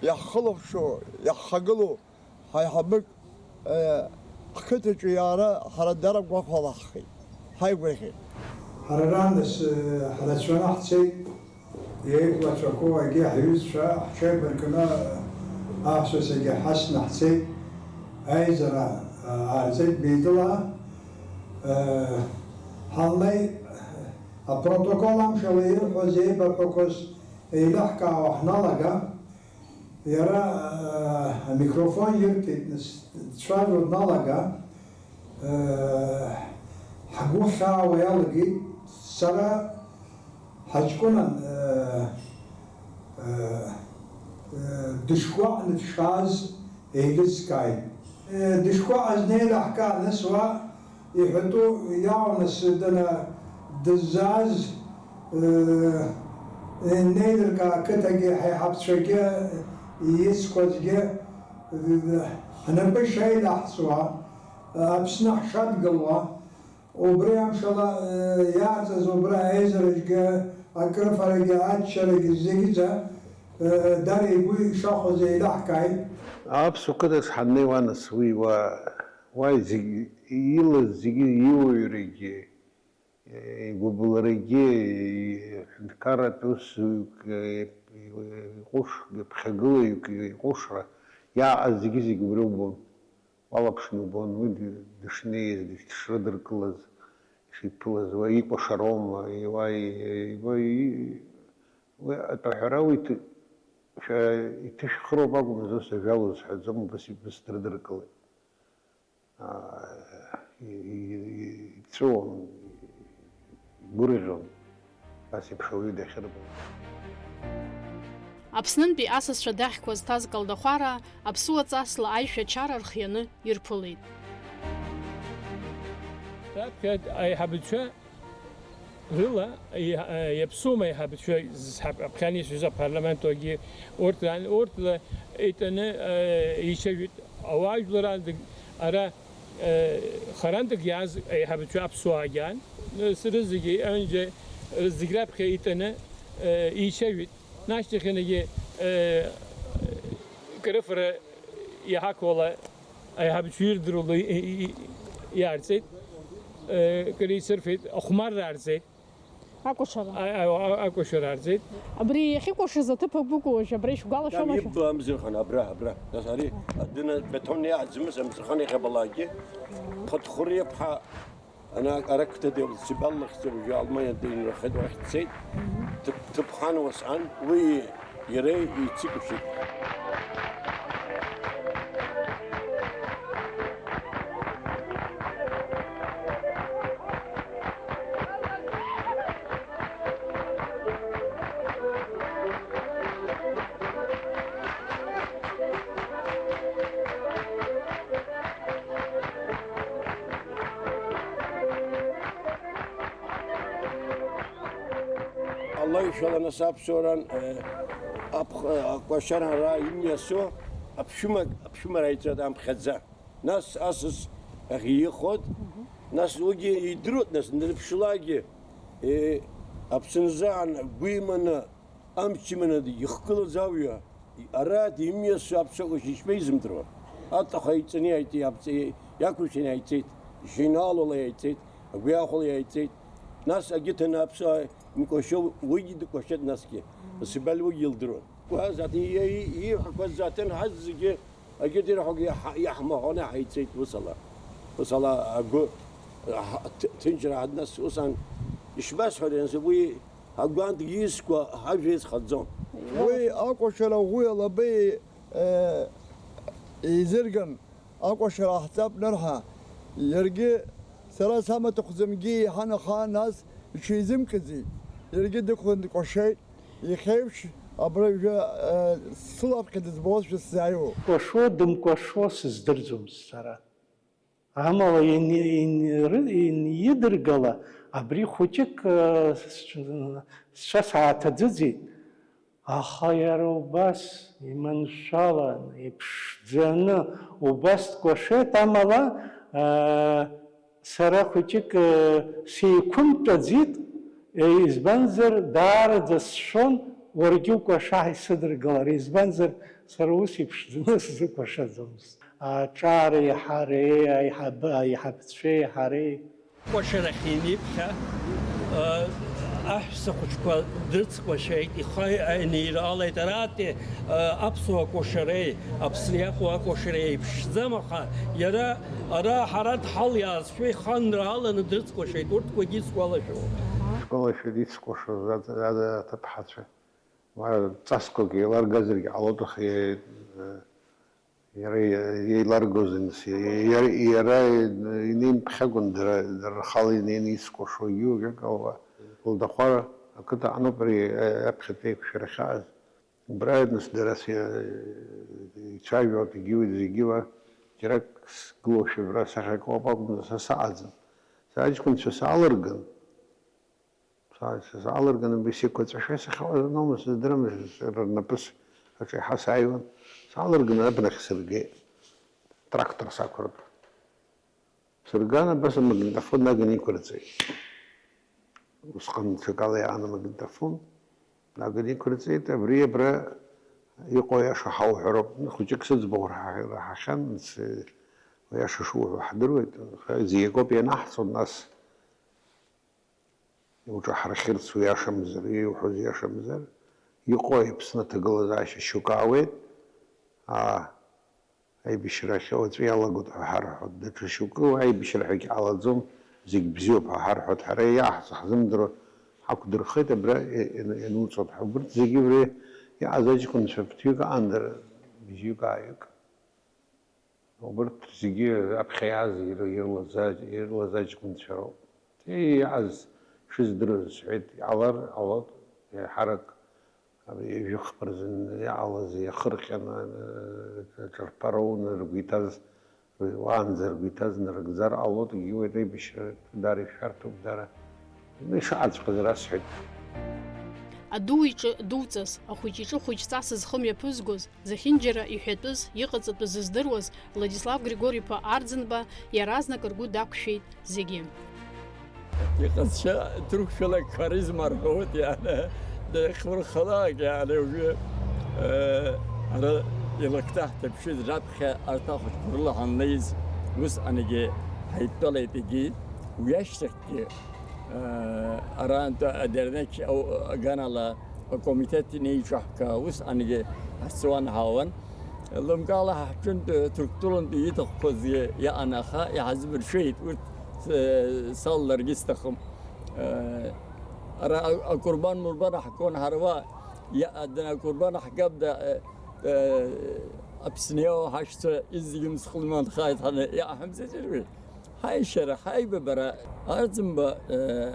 иаҳхылаԥшуа, иаҳхагылоу ҳаиҳабык, ыы, ҳқыҭаҿы иаара ҳара дара гәахәала ҳхеит, ҳаигәырӷьеит. Ҳара рааныс, ыы, ҳрацәаны ҳцеит, еиқәлацәақәоу егьи ҳҩызцәа ҳҽеибаркны аҳәсасагьы ҳасны ҳцеит, аизара, ыы, аарҵеит Беидыла, ыы, ҳанлеи, Апротокол амшала ирҳәоз еибаҳәақәаз еилаҳкаауа ҳналага, иара, аа, амикрофон ирҭеит, нас, дцәажәо дналага, аа, ҳгәы хьаауа иалагеит, сара ҳаҷкәынан, аа, аа, аа, дышгәаҟны дшааз еилыскааит. Дышгәаҟыз неилаҳкаа, нас уа иҳәатәу иаауан, нас дана дыззааз, неилыркаа ақыҭагьы, ҳаиҳабцәагьы, иицқәазгьы, ҳнапы шеилаҳҵуа, Аԥсны ҳшадгылуа, Убри амшала, иааҵаз убра аизарагьы, акрыфарагьы, аччарагьы зегьыҵәҟьа, дара игәы ишахәаз еилаҳкааит. Аԥсуа қыҭахь ҳаннеи уанас уи уа, уа зегь, илаз зегьы, иуаҩрагьы, Игәыбылрагьы, иҳәынҭқарратә усзуҩык, иҟәыш-, иԥхьагылаҩык иҟәышра иааҟаз зегьы-зегь убри убон. Уалаԥшны убон уи д-, дышнеиз, дышрыдыркылаз, ишиԥылаз, уа икәашароума, уа и-, уа и-, уи атәаҳәара уи ҭы-, шәа-, иҭышәхроуп акәымзар, ус ажәала узҳәаӡом, убас ибыс дрыдыркылеит. Аа, и-, и-, и-, ицәыуан, игәырӷьон, ас еиԥш ауаҩы дахьырбоз. Аԥснынтәи асасцәа дахьқәа зҭаз Калдахәараа аԥсуа ҵасла аишәачара рхианы ирԥылеит. Раԥхьа аиҳабацәа рыла, аиҳа-, иаԥсуам аиҳабацәа зҳап-, аԥхьан исҳәаз апарламент уагьы урҭ ран, урҭ ла итәаны, э, еицәажәеит. Ауаажәлар андагь, ара, э, харантәык иааз аиҳабацәа аԥсуаагьы аан, э, рызегьы, аҩнџьа, э, зегь раԥхьа итәаны, э, еицәажәеит. Нашьҭахьынагьы, э, крыфара иаҳақәоула аиҳабацәа ирдыруа и-, и-, и-, иаарҵеит, э, кыр еицырфеит, ахәмарра аарҵеит. Акәашара. А-, а-, а-, акәашара аарҵеит. Абри иахьыкәашаз аҭыԥ агәыкуажь, абра ишәгәалашәома? Ибла амзырхан, абра, абра. Нас ари адәына бетон иааӡамыз амзырхан иахьабалакгьы, Ԥаҭхәыриаԥҳа Ана ара қыҭа Дебрцибал лахьӡуп, уажәы Алманиа дыҩнрахеит, уахь дцеит. Ҭыԥ-, ҭыԥҳан уасҟан, уи иареи еицыкәашеит. Алла ишәала, нас аԥсуаран, э, аԥх-, э, акәашаран ара имҩасуа аԥшәымак, аԥшәымара иҵуеит амԥхьаӡа. Нас асас ахь ииахоит, нас уигьы идыруеит, нас днарыԥшылакгьы, э, аԥсынзаан агәы иманы, амч иманы ихгылаз ауаҩы, ара димҩасуа аԥсуа кәашь ишԥеизымдыруа? Аҭахәа иҵаны иааит, иаԥҵа-, иақәыршәаны иааиҵеит, жьеинаалала иааиҵеит, агәиахәала иааиҵеит. Нас агьыҭаны аԥсуа имкәашо уигьы дыкәашеит насгьы. Сибал уигьы илдыруан. Уа заҭ-, и-, и-, ииҳәақәаз заҭын ҳаззегьы Агьыдирҳәагьы иаҳ-, иаҳмаҳәаны ҳаиҵеит усала. Усала агәы, ҳ-, ҭ-, ҭынчра ҳаднас, усҟан ишбасҳәари, нас уи агәанҭгьы искәа ҳажәа изхаӡом. Уи акәашара ӷәи алаби, э, еизырган, акәашара ҟаҳҵап нырҳа. Иаргьы сара самаҭәахәӡамгьы иҳан, аха нас иҽизымкӡеит. Иаргьы дықәлан дкәашеит. Иахьеиԥш, абра ҩажәа, э, сылаԥхьа дызбозшәа сзааиуоуп. Дкәашо, дымкәашо сыздырӡомызт сара. Амала ин-, ин-, ры-, инидыргала, абри хәыҷык, э, сцәа, сцәа сааҭаӡыӡеит. Аха иара убас иманшәалан, иԥшӡаны, убас дкәашеит, амала, э, Сара хәыҷык, э, сеиқәымтәаӡеит, э, избанзар, даараӡа сшәон, уаргьы укәашаҳа исыдыргылар, избанзар, сара ус иԥшӡаны сзыкәашаӡомызт. Аҿареи ҳареи, аиҳабы-, аиҳабцәеи ҳареи. Кәашарахь иниԥхьа, э, аҳәса хәыҷқәа дрыцкәашеит, ихы аниралеит, арантәи, э, аԥсуа кәашареи Аԥсны иҟоу акәашареи еиԥшӡам, аха иара ара ҳара дҳалиааз Шәеиханра аланы дрыцкәашеит, урҭқәагьы исгәалашәоит. Исгәалашәоит ицкәашоз ад-, ад-, аҭыԥҳацәа. Ма ҵасқәак еиларгазаргьы ҟалоит, аха иа-, иара еиларгозар, нас, иа-, иара, иара инеимԥхьакәан дара, дара рхала инеины ицкәашогьы уажәак ауа. Калдахәара ақыҭа аҟноуп ари аԥхьатәи еиқәшәара ахьааз. Убра, нас, дара се-, ицәажәо, дгьыли зегьы уа, џьарак сгылоушәа абра сахьакуп акәымзар, са саҟаӡам. Са аҷкәынцәа саалырган, са, са саалырган, абри сеиқәаҵәашәа сахьыҟаз аноума, сыздырам, рнапы аҿеиҳа сааиуан, саалырган, абнахь сыргеит, трактор сақәыртәа. Сырган, абас амагнитофон наганы иқәырҵеит. Усҟан ҽакала иаан амагнитофон, наганы иқәырҵеит, абри абра иҟоу аиаша ҳауҳәароуп. Хәыҷык сыӡбахә раҳа-, раҳахьан, ц-, аиаша шуҳәо ҳдыруеит. Аха зегь акоуп ианаҳҵо, нас. Иуҿаҳархьырц уиашамзар, иуҳәоз иашамзар, иҟоу Аԥсны аҭагылазаашьа шьоук аауеит, аа, аибашьра ахьа уаҵәы иалагоит ҳәа ҳарҳәоит, даҽа шьоукы уи аибашьра ҳәагьы ҟалаӡом, зегь бзиоуп ҳәа ҳарҳәоит, ҳара иаҳ-, ҳзымдыруа ҳақәдырхеит абра и-, и-, иануҵоит ҳәа. Убырҭ зегьы убри иҟаз аҷкәынцәа ԥыҭҩык аан дара бжьҩык-ааҩык. Убырҭ зегьы аԥхьа иааз ир-, ирлаз аҷ-, ирлаз аҷкәынцәа роуп. Иҟаз шыздыруаз сҳәеит, иҟалар ҟалоит, еиҳарак абри жәохԥа рзын иҟалаз иахырҟьаны, аҿарԥара уны ргәы иҭаз, уаанӡа ргәы иҭаз нарыгӡар ҟалоит, егьиуеит аибашьра дара ишәарҭоуп, дара ишаҟаҵәҟьаз расҳәеит. Аду иҿы дуҵас, ахәыҷ иҿы хәыҷҵас зхы мҩаԥызгоз, зехьынџьара иҳәатәыз, иҟаҵатәыз здыруаз Владислав Григор-иԥа Арӡынба иаразнак ргәы дақәшәеит зегьы. Иҟазшьа ҭырқәшәалак харизма рҳәоит, иааны, дыхмырхалак, иааны уажәы, э, ара илакҭа ҳҭаԥшыз раԥхьа арҭ ахәыҷқәа рыла ҳаннеиз, усҟаныгьы ҳаидтәалеит егьи, уи ашьҭахьгьы, э, арантә адернеқь ау-, аганала акомитет инеиҿаҳкаа, усҟангьы ҳацуан ҳаауан. Лымкаала ҳаҳҿынтә, Ҭырқәтәылантәи иҭахқәазгьы иаан, аха иҳазмыршәеит, урҭ, э, салаларгьы сҭахым. Э, ара а-, акәырбан-мурбан ҳгон ҳара уа, иа-, дара акәырбан ҳгап да, э, э, Аԥсны иоуа ҳашьцәа изегьы мсхлыманхааит ҳәа иаҳамҵаӡырҩуеит. Ҳаишьара, ҳаибабара, Арӡынба, э,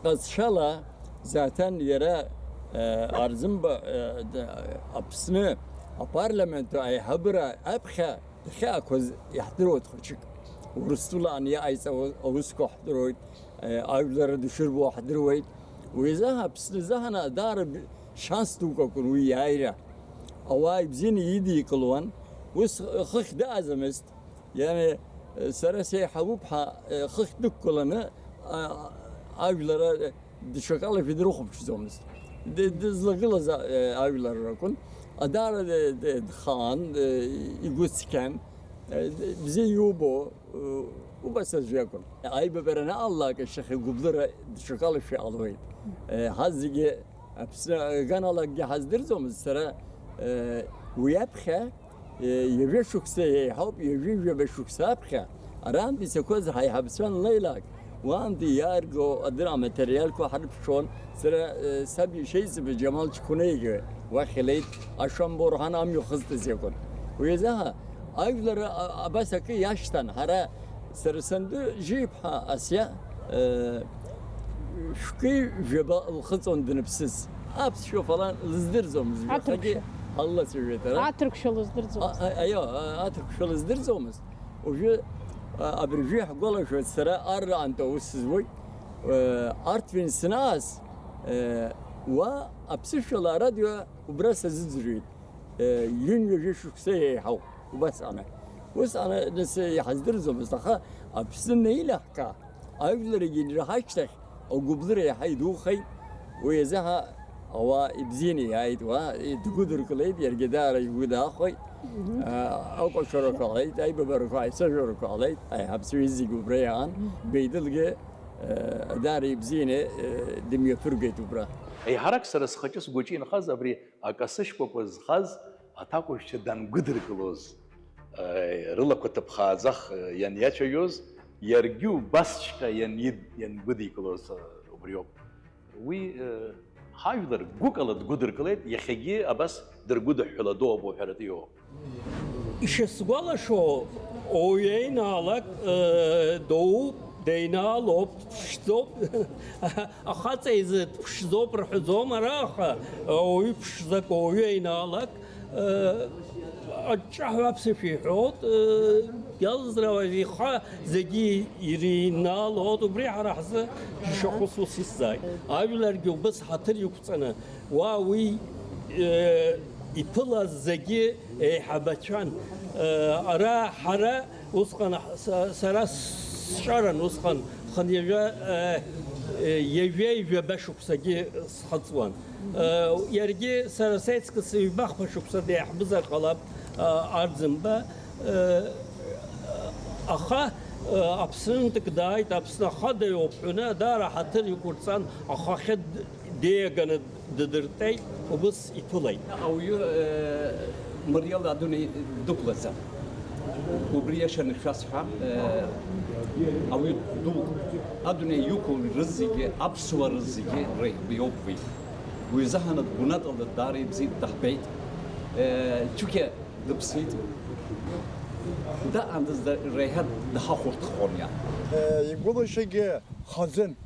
ҟазшьала, заҭан иара, э, Арӡынба, э, д-, Аԥсны апарламент аиҳабыра аԥхьа дахьаақәаз иаҳдыруеит хәыҷык. Урыстәыла аниаҟаиҵа аусқәа ҳдыруеит, э, ажәлар дышырбо ҳдыруеит. Уи азы Аԥсны азы даара б-, шанс дук акәын уи иааира. Ауаа ибзианы идикылуан, ус хыхь дыҟаӡамызт. Иани, сара сеиҳабуп ҳәа, хыхь дықәгыланы, а, ажәлар, а, даҽакала шәа дрыхәаԥшӡомызт. Д-, дызлагылаз, а, ажәлар ракәын. Даара д-, д-, дхаан, д-, игәы цқьан, д-, бзиа иубо, убас аӡә иакәын. Аибабара анаҟалалак ашьҭахь игәыблыра даҽакала шәа иҟалоит. Ҳазегьы Аԥсны аганалакгьы ҳаздырӡомызт сара, уи аԥхьа Ҩажәа шықәса еиҳауп, ҩажәи жәаба шықәса аԥхьа, арантәи сақәаз ҳаиҳабацәа анлеилак, уаантәи иаарго адырра аматериалқәа ҳарԥшуан, сара, э, саб иашьеиҵбы Џьамал Чқәнеигьы уахь илеит, Ашамба Орҳан амҩа хызтыз иакәын. Уи азы ажәлар, а-, абас акы иашьҭан, ҳара Сара санду Жиԥҳа Асиа, э, шәкы жәаба лхыҵуан дныԥсыз. Аԥсшәа фалан лыздырӡомызт, жәахагьы Аҭырқәшәа. Ҳаллацәажәеит ара. Аҭырқәшәа лыздырӡомызт. А, а, аио, а, аҭырқәшәа лыздырӡомызт. Уажәы, а, абыржәы иаҳгәалашәоит, сара арраантәи аус зуеит. Э, Арҭвин санааз, э, уа аԥсышәала арадио убра сазыӡырҩит. Ҩынҩажәа шықәса еиҳау, убасҟаны. Усҟаны нас иҳаздырӡомызт, аха Аԥсны неилаҳкаа, ажәларагьы инраҳа ашьҭахь, агәыблыра иаҳа идухеит, уи азы ҳа ауаа ибзианы иааит, уа дгәыдыркылеит, иаргьы даара игәы даахәеит. Мгм. А, акәашарақәа ҟалеит, аибабарақәа, аицәажәарақәа ҟалеит, аиҳабацәа зегьы убра иаан, Мгм. Беидылгьы, э, даара ибзианы, э, дымҩаԥыргеит убра. Еиҳарак сара схаҿы сгәаҿы инхаз абри Акасы шкәакәа зхаз аҭакәажәцәа дангәыдыркылоз, э, рылақәа ҭыԥхааӡах, э, ианиацәажәоз, иаргьы убасҵәҟьа иани-, иангәыдикылоз, э, убриоуп. Уи, э, ҳажәлар гәыкала дгәыдыркылеит, иахьагьы абас дыргәыдыҳәҳәала доуп уҳәаратәы иоуп. Ишысгәалашәо, ауаҩы инаалак, э, доуп, деинаалоуп, дԥшӡоуп. Ахаҵа изы дԥшӡоуп рҳәаӡом ара, аха ауаҩы ԥшӡак, ауаҩы инаалак, э, аҿҿаҳәа аԥсышәа иҳәоит, э, иалызрауаз ихы зегьы иринаалоит, убри ҳара ҳзы џьашьахәыс ус исзааит. Ажәларгьы убыс ҳаҭыр иқәҵаны, уа уи, э, иԥылаз зегьы еиҳабацәан. Э, ара ҳара усҟан ҳ-, са-, сара сҿаран усҟан хынҩажәа, э, э, ҩажәеи жәаба шықәсагьы схыҵуан. Э, иаргьы сара сеиҵкыс ҩбахԥа шықәса деиҳабызар ҟалап, э, Арӡынба. Э, Аха, э, Аԥсынтәык дааит, Аԥсны ахада иоуп ҳәаны, даара ҳаҭыр иқәырҵан, ахахьы д-, деиаганы дыдыртәеит, убыс иԥылеит. Ауаҩы, э, мариала адунеи дықәлаӡам. Убри иашаны шәасҳәап, э, ауаҩы ду адунеи иқәлоу рызегьы, аԥсуаа рызегьы реиҳабы иоуп уи. Уи изыҳәан гәнаҭала даара ибзиа даҳбеит. Э, Чукьа дыԥсит. Даҟандаз реиҳа дҳахәарҭахон иа. Э, игәылашьагьы хазын.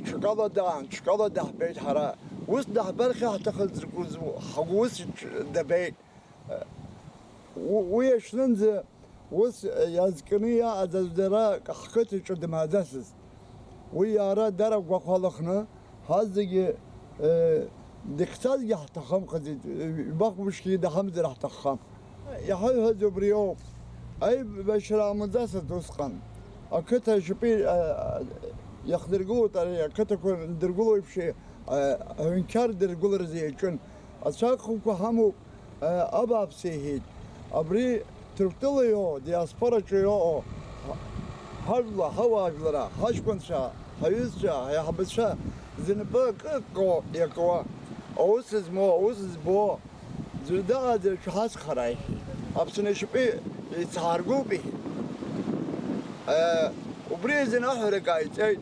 Ҽакала даан, ҽакала даҳбеит ҳара. Ус даҳбаргьы ҳҭахын, ҳгәы ус иҽ-, дабеит. У-, уи аҽнынӡа ус иазкны иаҟаӡаз дара ҳқыҭаҿы дымааӡацызт. Уи иара дара гәахәалахны, ҳазегьы, э, дыхьцазгьы ҳҭахымхаӡеит, ҩбахәмышгьы идаҳамзар ҳҭаххам. Иҳаиҳәаз убриоуп. Аибашьра амаӡацызт усҟан. Ақыҭа ашьапы, э, иахдыргылоит ари, ақыҭақәа ндыргыло еиԥш, э, аҳәынҭқар дыргылараз иаҿын. Ацәа ахықәқәа ҳамоуп, э, абааԥс, иҳәеит. Абри Ҭырқәтәыла иоуа, диаспораҿы иоуа, ҳа-, ҳажәла, ҳауаажәлара, ҳаҷкәынцәа, ҳаҩызцәа, ҳаиҳабацәа, зынапы акы акуа, иакуа, аус змоу, аус збо, ӡәыр даҟаӡа шәҳацхраа, иҳәеит. Аԥсны ашьапы еицҳаргоуп, иҳәеит. Э, убри азын аҳәара каиҵеит.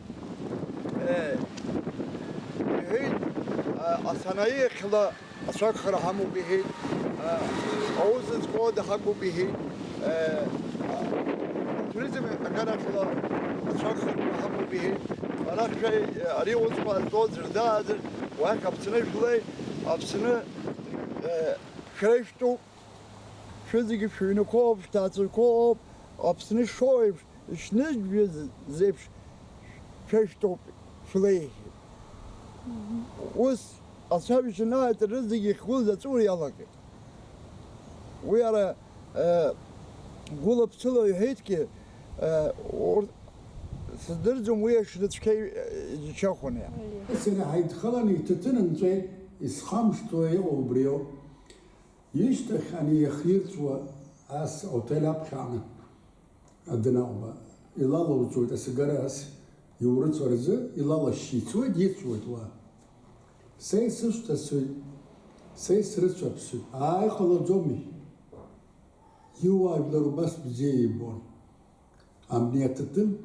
Э, иҳәеит, э, асанаиахьла ацәагхара ҳамоуп иҳәеит, аус зқәоу даҳагуп иҳәеит, атуризм аганахьала ацәагхара ҳамоуп иҳәеит. Арахь шәа-, ари аусқәа ҟазҵо ӡәыр даазар, уахь Аԥсны шәлеи, Аԥсны, шәара ишәтәуп, шәызегьы шәыҩнқәоуп, шәҭаацәақәоуп, Аԥсны шоу еиԥш, ишныжәыз еиԥш шәа ишәтәуп, шәлеи. Ус ацәажәашьа анааиҵ, рызегьы ихгылаз аҵәуара иалагеит. Уи ара, э, гәыла-ԥсыла иҳәеитгьы, э, урҭ сыздырӡом уи ашрыцәгьа, э, иџьшьахәын иара. Сара ҳаидхаланы иҭаҭын нҵәеит, исхамышҭуа иҟоу убриоуп. Ишьҭахь ани иахирҵәуа ас аотель аԥхьаҟны. Адәы наҟ-ма илалоуҵоит асигара ас иурыцәа рзы, илалашьшьы ицоит, ицәоит уа. Са исышьҭасуеит, са исрыцәаԥсуеит. Аа, иҟалаӡомеи? Иуаажәлар убас бзиа ибон. Абни аҭаҭын,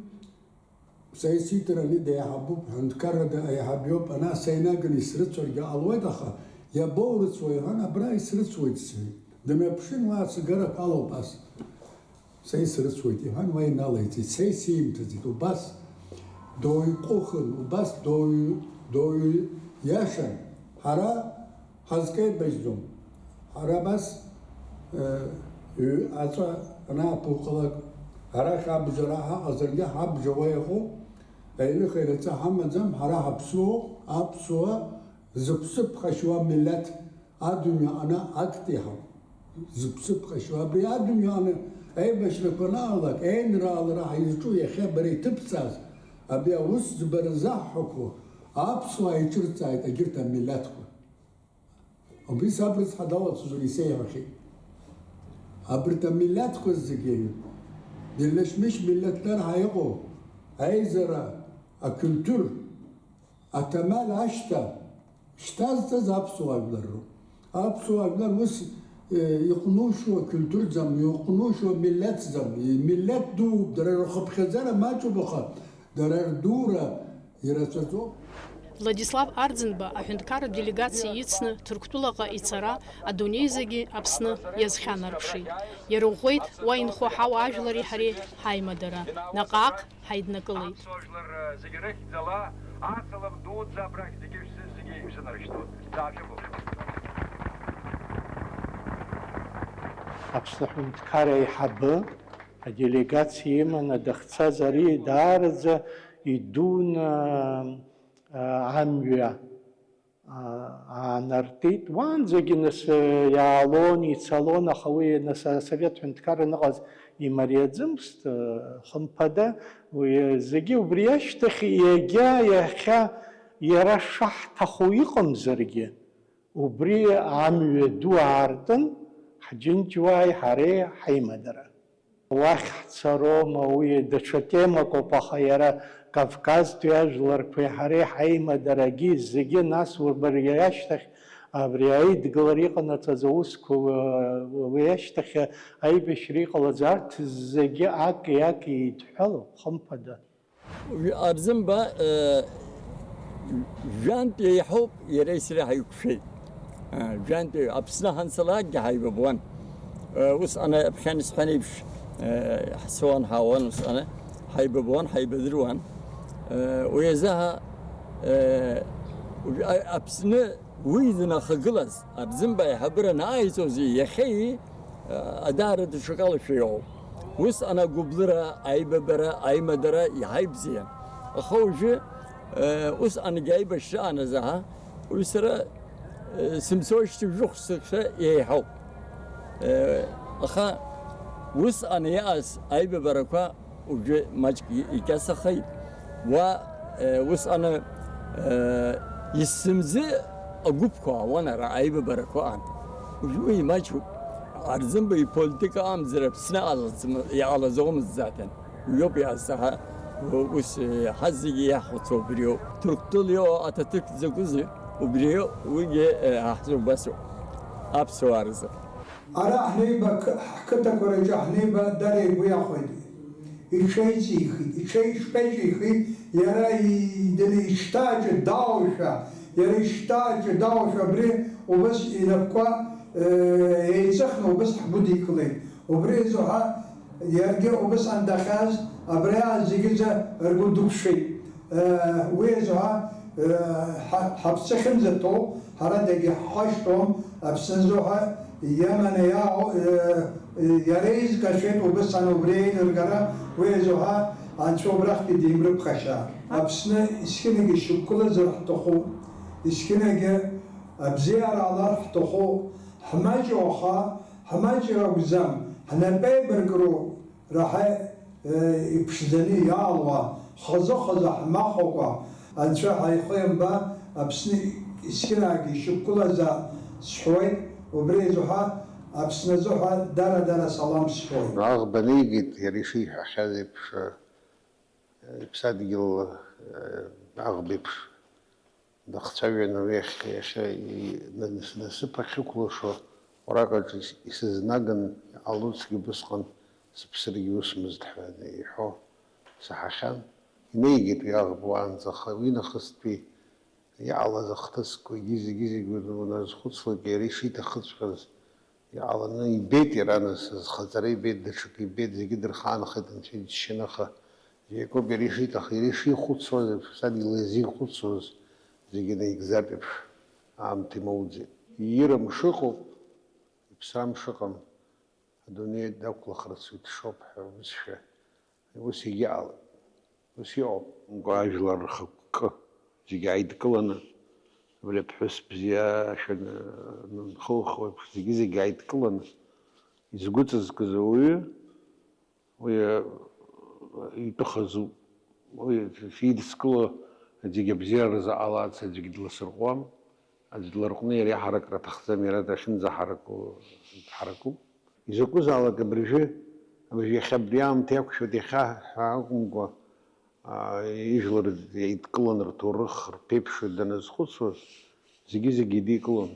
са исиҭар ани деиҳабуп, ҳәынҭқаррада аиҳаб иоуп, ана са инаганы исрыцәаргьы ҟалоит, аха иабоурыцәо, иҳәан, абра исрыцәоит, сҳәеит. Дымҩаԥшын, уа асигарақәа алоуп ас. Са исрыцәоит, иҳәан, уа иналаиҵеит. Са исимҭаӡеит. Убас доуаҩ ҟәыхын, убас доуаҩ, доуаҩ иашан. Ҳара ҳазкеибашьӡом. Ҳара абас, э, ҩ-, аҵәа анааԥуҟалак, арахь абжара ҳаҟазаргьы, ҳабжа уа иҟоуп. Аҩныҟа ираҵа ҳамаӡам, ҳара ҳаԥсуоуп, аԥсуа зыԥсы ԥхашьауа миллаҭ. Адунеи аҟны актәи ҳауп зыԥсы ԥхашьо. Абри адунеи аҟны аибашьрақәа анаалак, еинраалара ҳаизҿу иахьа бара иҭыбҵааз, абри аус ӡбара заҳҳәақәо аԥсуаа иҿырҵааит егьырҭ амилаҭқәа. Убри саб рыцҳа далацәажәон, исеиҳәахьеит. Абарҭ амилаҭқәа зегьы, Гьельмешмеш милаҭ нарҳа иҟоу аизара, акультур, аҭамал ашьҭа шьҭазҵаз аԥсуаа жәлар роуп. Аԥсуаа жәлар ус, э, иҟәнушьо культурӡам, иҟәнушьо миллаҭӡам. Миллаҭ дууп, дара рхыԥхьаӡара маҷуп, аха дара рдура ирацәаӡоуп. Владислав Арӡынба аҳәынҭқарратә делегациа ицны Ҭырқәтәылаҟа ицара адунеи зегьы Аԥсны иазхьанарԥшит. Иара уӷәӷәеит уа инхо ҳауаажәлари ҳареи ҳаимадара. Наҟ-ааҟ ҳаиднакылеит. Аԥсуа жәлар зегьы рыхьӡала асалам дуӡӡа абрахь зегьы шәзы-, зегьы шәзынарышьҭуеит. Даашәыгәыӷ. Аԥсны аҳәынҭқар аиҳабы аделегациа иманы дахьцаз ари даараӡа идуны, а, амҩа аа, аанартит. Уаанӡагьы нас, э, иаалон, ицалон, аха уи нас асовет ҳәынҭқарра аныҟаз имариаӡамызт, э, хымԥада. Уи, э, зегьы убри ашьҭахь иагьа иахьа иара шаҳҭаху иҟамзаргьы, убри амҩа ду аартын, ҳџьынџьуааи ҳареи ҳаимадара. Уахь ҳцароума, уи даҽа темак ауп, аха иара Кавказтәи ажәларқәеи ҳареи ҳаимадарагьы зегьы, нас убри ашьҭахь, абри аидгылара иҟанаҵаз аусқәа, уи ашьҭахь аибашьра иҟалаз, арҭ зегьы аки-аки еидҳәалоуп, хымԥада. Арӡынба, э, жәантә еиҳауп иареи сареи ҳаиқәшәеит. Э, жәантәи Аԥсны ҳанцалакгьы ҳаибабуан. Э, усҟан аԥхьан исҳәан еиԥш, э, ҳцон, ҳаауан, усҟан ҳаибабуан, ҳаибадыруан. Э, уи азы ҳа, э, а-, Аԥсны уи данахагылаз, Арӡынба аиҳабыра анааиҵози иахьеи, э, даара даҽакалашәа иҟоуп. Усҟан агәыблыра, аибабара, аимадара иаҳа ибзиан. Аха уажәы, э, усҟангьы аибашьра анаӡаҳа, уи сара, э, сымцоижьҭеи жәохә сықәса еиҳауп. Э, аха усҟан иааз аибабарақәа уажәы маҷк и-, икьасахеит. Уа, э, усҟан, э, есымзы агәыԥқәа аауан ара аибабарақәа аан. Уажәы уи имаҷуп. Арӡынба иполитика амзар Аԥсны алаӡм-, иҟалаӡомызт заҭан. Уи ауп иаазҵаа, ус, э, ҳазегьы иаҳхәыцуа убриоуп. Ҭырқәтәыла иҟоу аҭаҭыԥ закәызеи? Убриоуп, уигьы, э, ҳаҳзы убасоуп. Аԥсуаа рзы. Ара ҳнеиба, қ-, ҳқыҭақәа рҿы ҳнеиба дара игәы иахәеит. Иҽеиҵихит, иҽеишԥеиҿихи, иара и-, даны ишьҭаҿы даоушәа, иара ишьҭаҿы даоушәа абри убас инапқәа, э, еиҵыхны убас ҳгәыдикылеит. Убри азы ҳа, иаргьы убасҟан дахьааз, абри аан зегьы ргәы дықәшәеит. Уи азы ҳа, ҳа, ҳаԥсы ахьынӡаҭоу, ҳара дагьыҳхашҭуам, Аԥсны азы ҳа иаманы иаау, иара изкашәеит убысҟан убри аилыргара, уи азы ҳа Анцәа убрахьгьы димрыԥхашьа. Аԥсны есқьынагьы шьақәгылазар ҳҭахуп, есқьынагьы абзиара ҟалар ҳҭахуп, ҳмаҷу аха, ҳмаҷра акәӡам, ҳнапеибаркроуп. Раҳаи, э, иԥшӡаны иаалуа, хазы-хазы ҳмахәақәа, Анцәа ҳаихеимба, Аԥсны есқьынаагьы ишьақәгылазаап сҳәоит, убри азыҳәа Аԥсны азыҳәа дара-дара салам сҳәоит. Аӷба неигеит, иара ишиҳәахьаз еиԥш, э, иԥсадгьыл, э, аӷбеиԥш. Дахцәажәан, уи иахь, иахьа и-, нас-, насыԥ ахьықәлашо, уараҟаҿ ис-, исызнаган, иҟалоцгьы убысҟан, сыԥсыргьы усмызт ҳәа иҳәо саҳахьан. Инеигеит уи аӷба уаанӡа, аха уи нахыстәи иҟалаз ахҭысқәагьы зегьы-зегьы уназхәыцлак, иара ишиҭахыҵәҟьаз иҟаланы ибеит иара, нас, зхаҵара ибеит, даҽакы ибеит, зегьы дырхаанхеит анцәа иџьшьаны, аха иакоуп иара ишиҭаху, иара ишихәыцуаз, аԥсадгьыл иазихәыцуаз зегьы наигӡартә еиԥш аамҭа имоуӡеит. Ирам шыҟоу, иԥсрам шыҟам, адунеи дақәлахырц уи дшоуп ҳәа убызшәа. Ус егьыҟалеит. Ус иҟоуп. Мкәа ажәлар рхықәкы зегьы ааидкыланы, абри аԥҳәыс бзиа ашәа нхылхуа еиԥш, зегьы-зегьы ааидкыланы, изгәыҵазкыз ауаҩы, уи, э, итәы хазуп. Уи идызкыло зегьы абзиаразы ҟаларц аӡәгьы дласырҟәуам. Аӡә дларҟәны иара иҳаракра аҭахӡам, иара дахьынӡаҳараку дҳаракуп. Изакәызаалак абыржәы, абыржәы иахьа абри аамҭа иақәшәоит, иахьа ҳәа акәымкәа, аа, ижәлар еидкылан рҭоурых, рԥеиԥш даназхәыцуаз, зегьы-зегьы идикылон.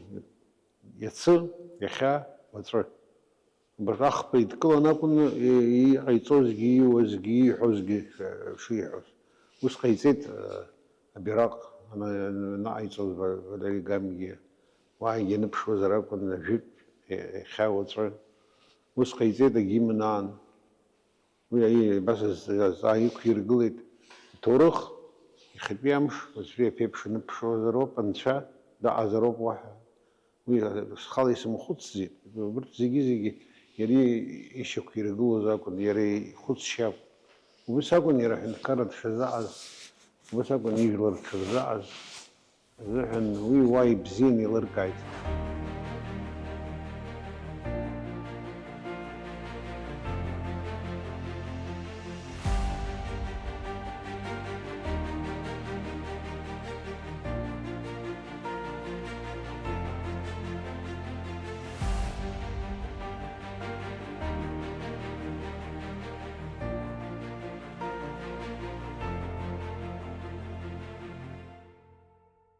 Иацы, иахьа, уаҵәы. Убарҭ ахԥа идкылан акәын и-, иҟаиҵозгьы, ииуазгьы, ииҳәозгьы, э, шиҳәоз. Ус ҟаиҵеит, э, абираҟ ана-, анаҟаиҵоз Ва-, Валери Гамгиа. Уаагьы аныԥшуазар акәын, ажәытә, е-, иахьа уаҵәы. Ус ҟаиҵеит агимн аан. Уи аи-, абас азҵаа иқәиргылеит. Иҭоурых, иахьатәи амш, уаҵәтәи аԥеиԥш аныԥшуазароуп, анцәа дыҟазароуп уаҳа. Уи схала исымхәыцӡеит. Убырҭ зегьы-зегьы иара ишьақәиргылоз акәын, иара ихәыцшьа акәын. Убыс акәын иара аҳәынҭқарра дшазыҟаз, убыс акәын ижәлар дшырзыҟаз азыҳәан уи уа ибзианы еилыркааит.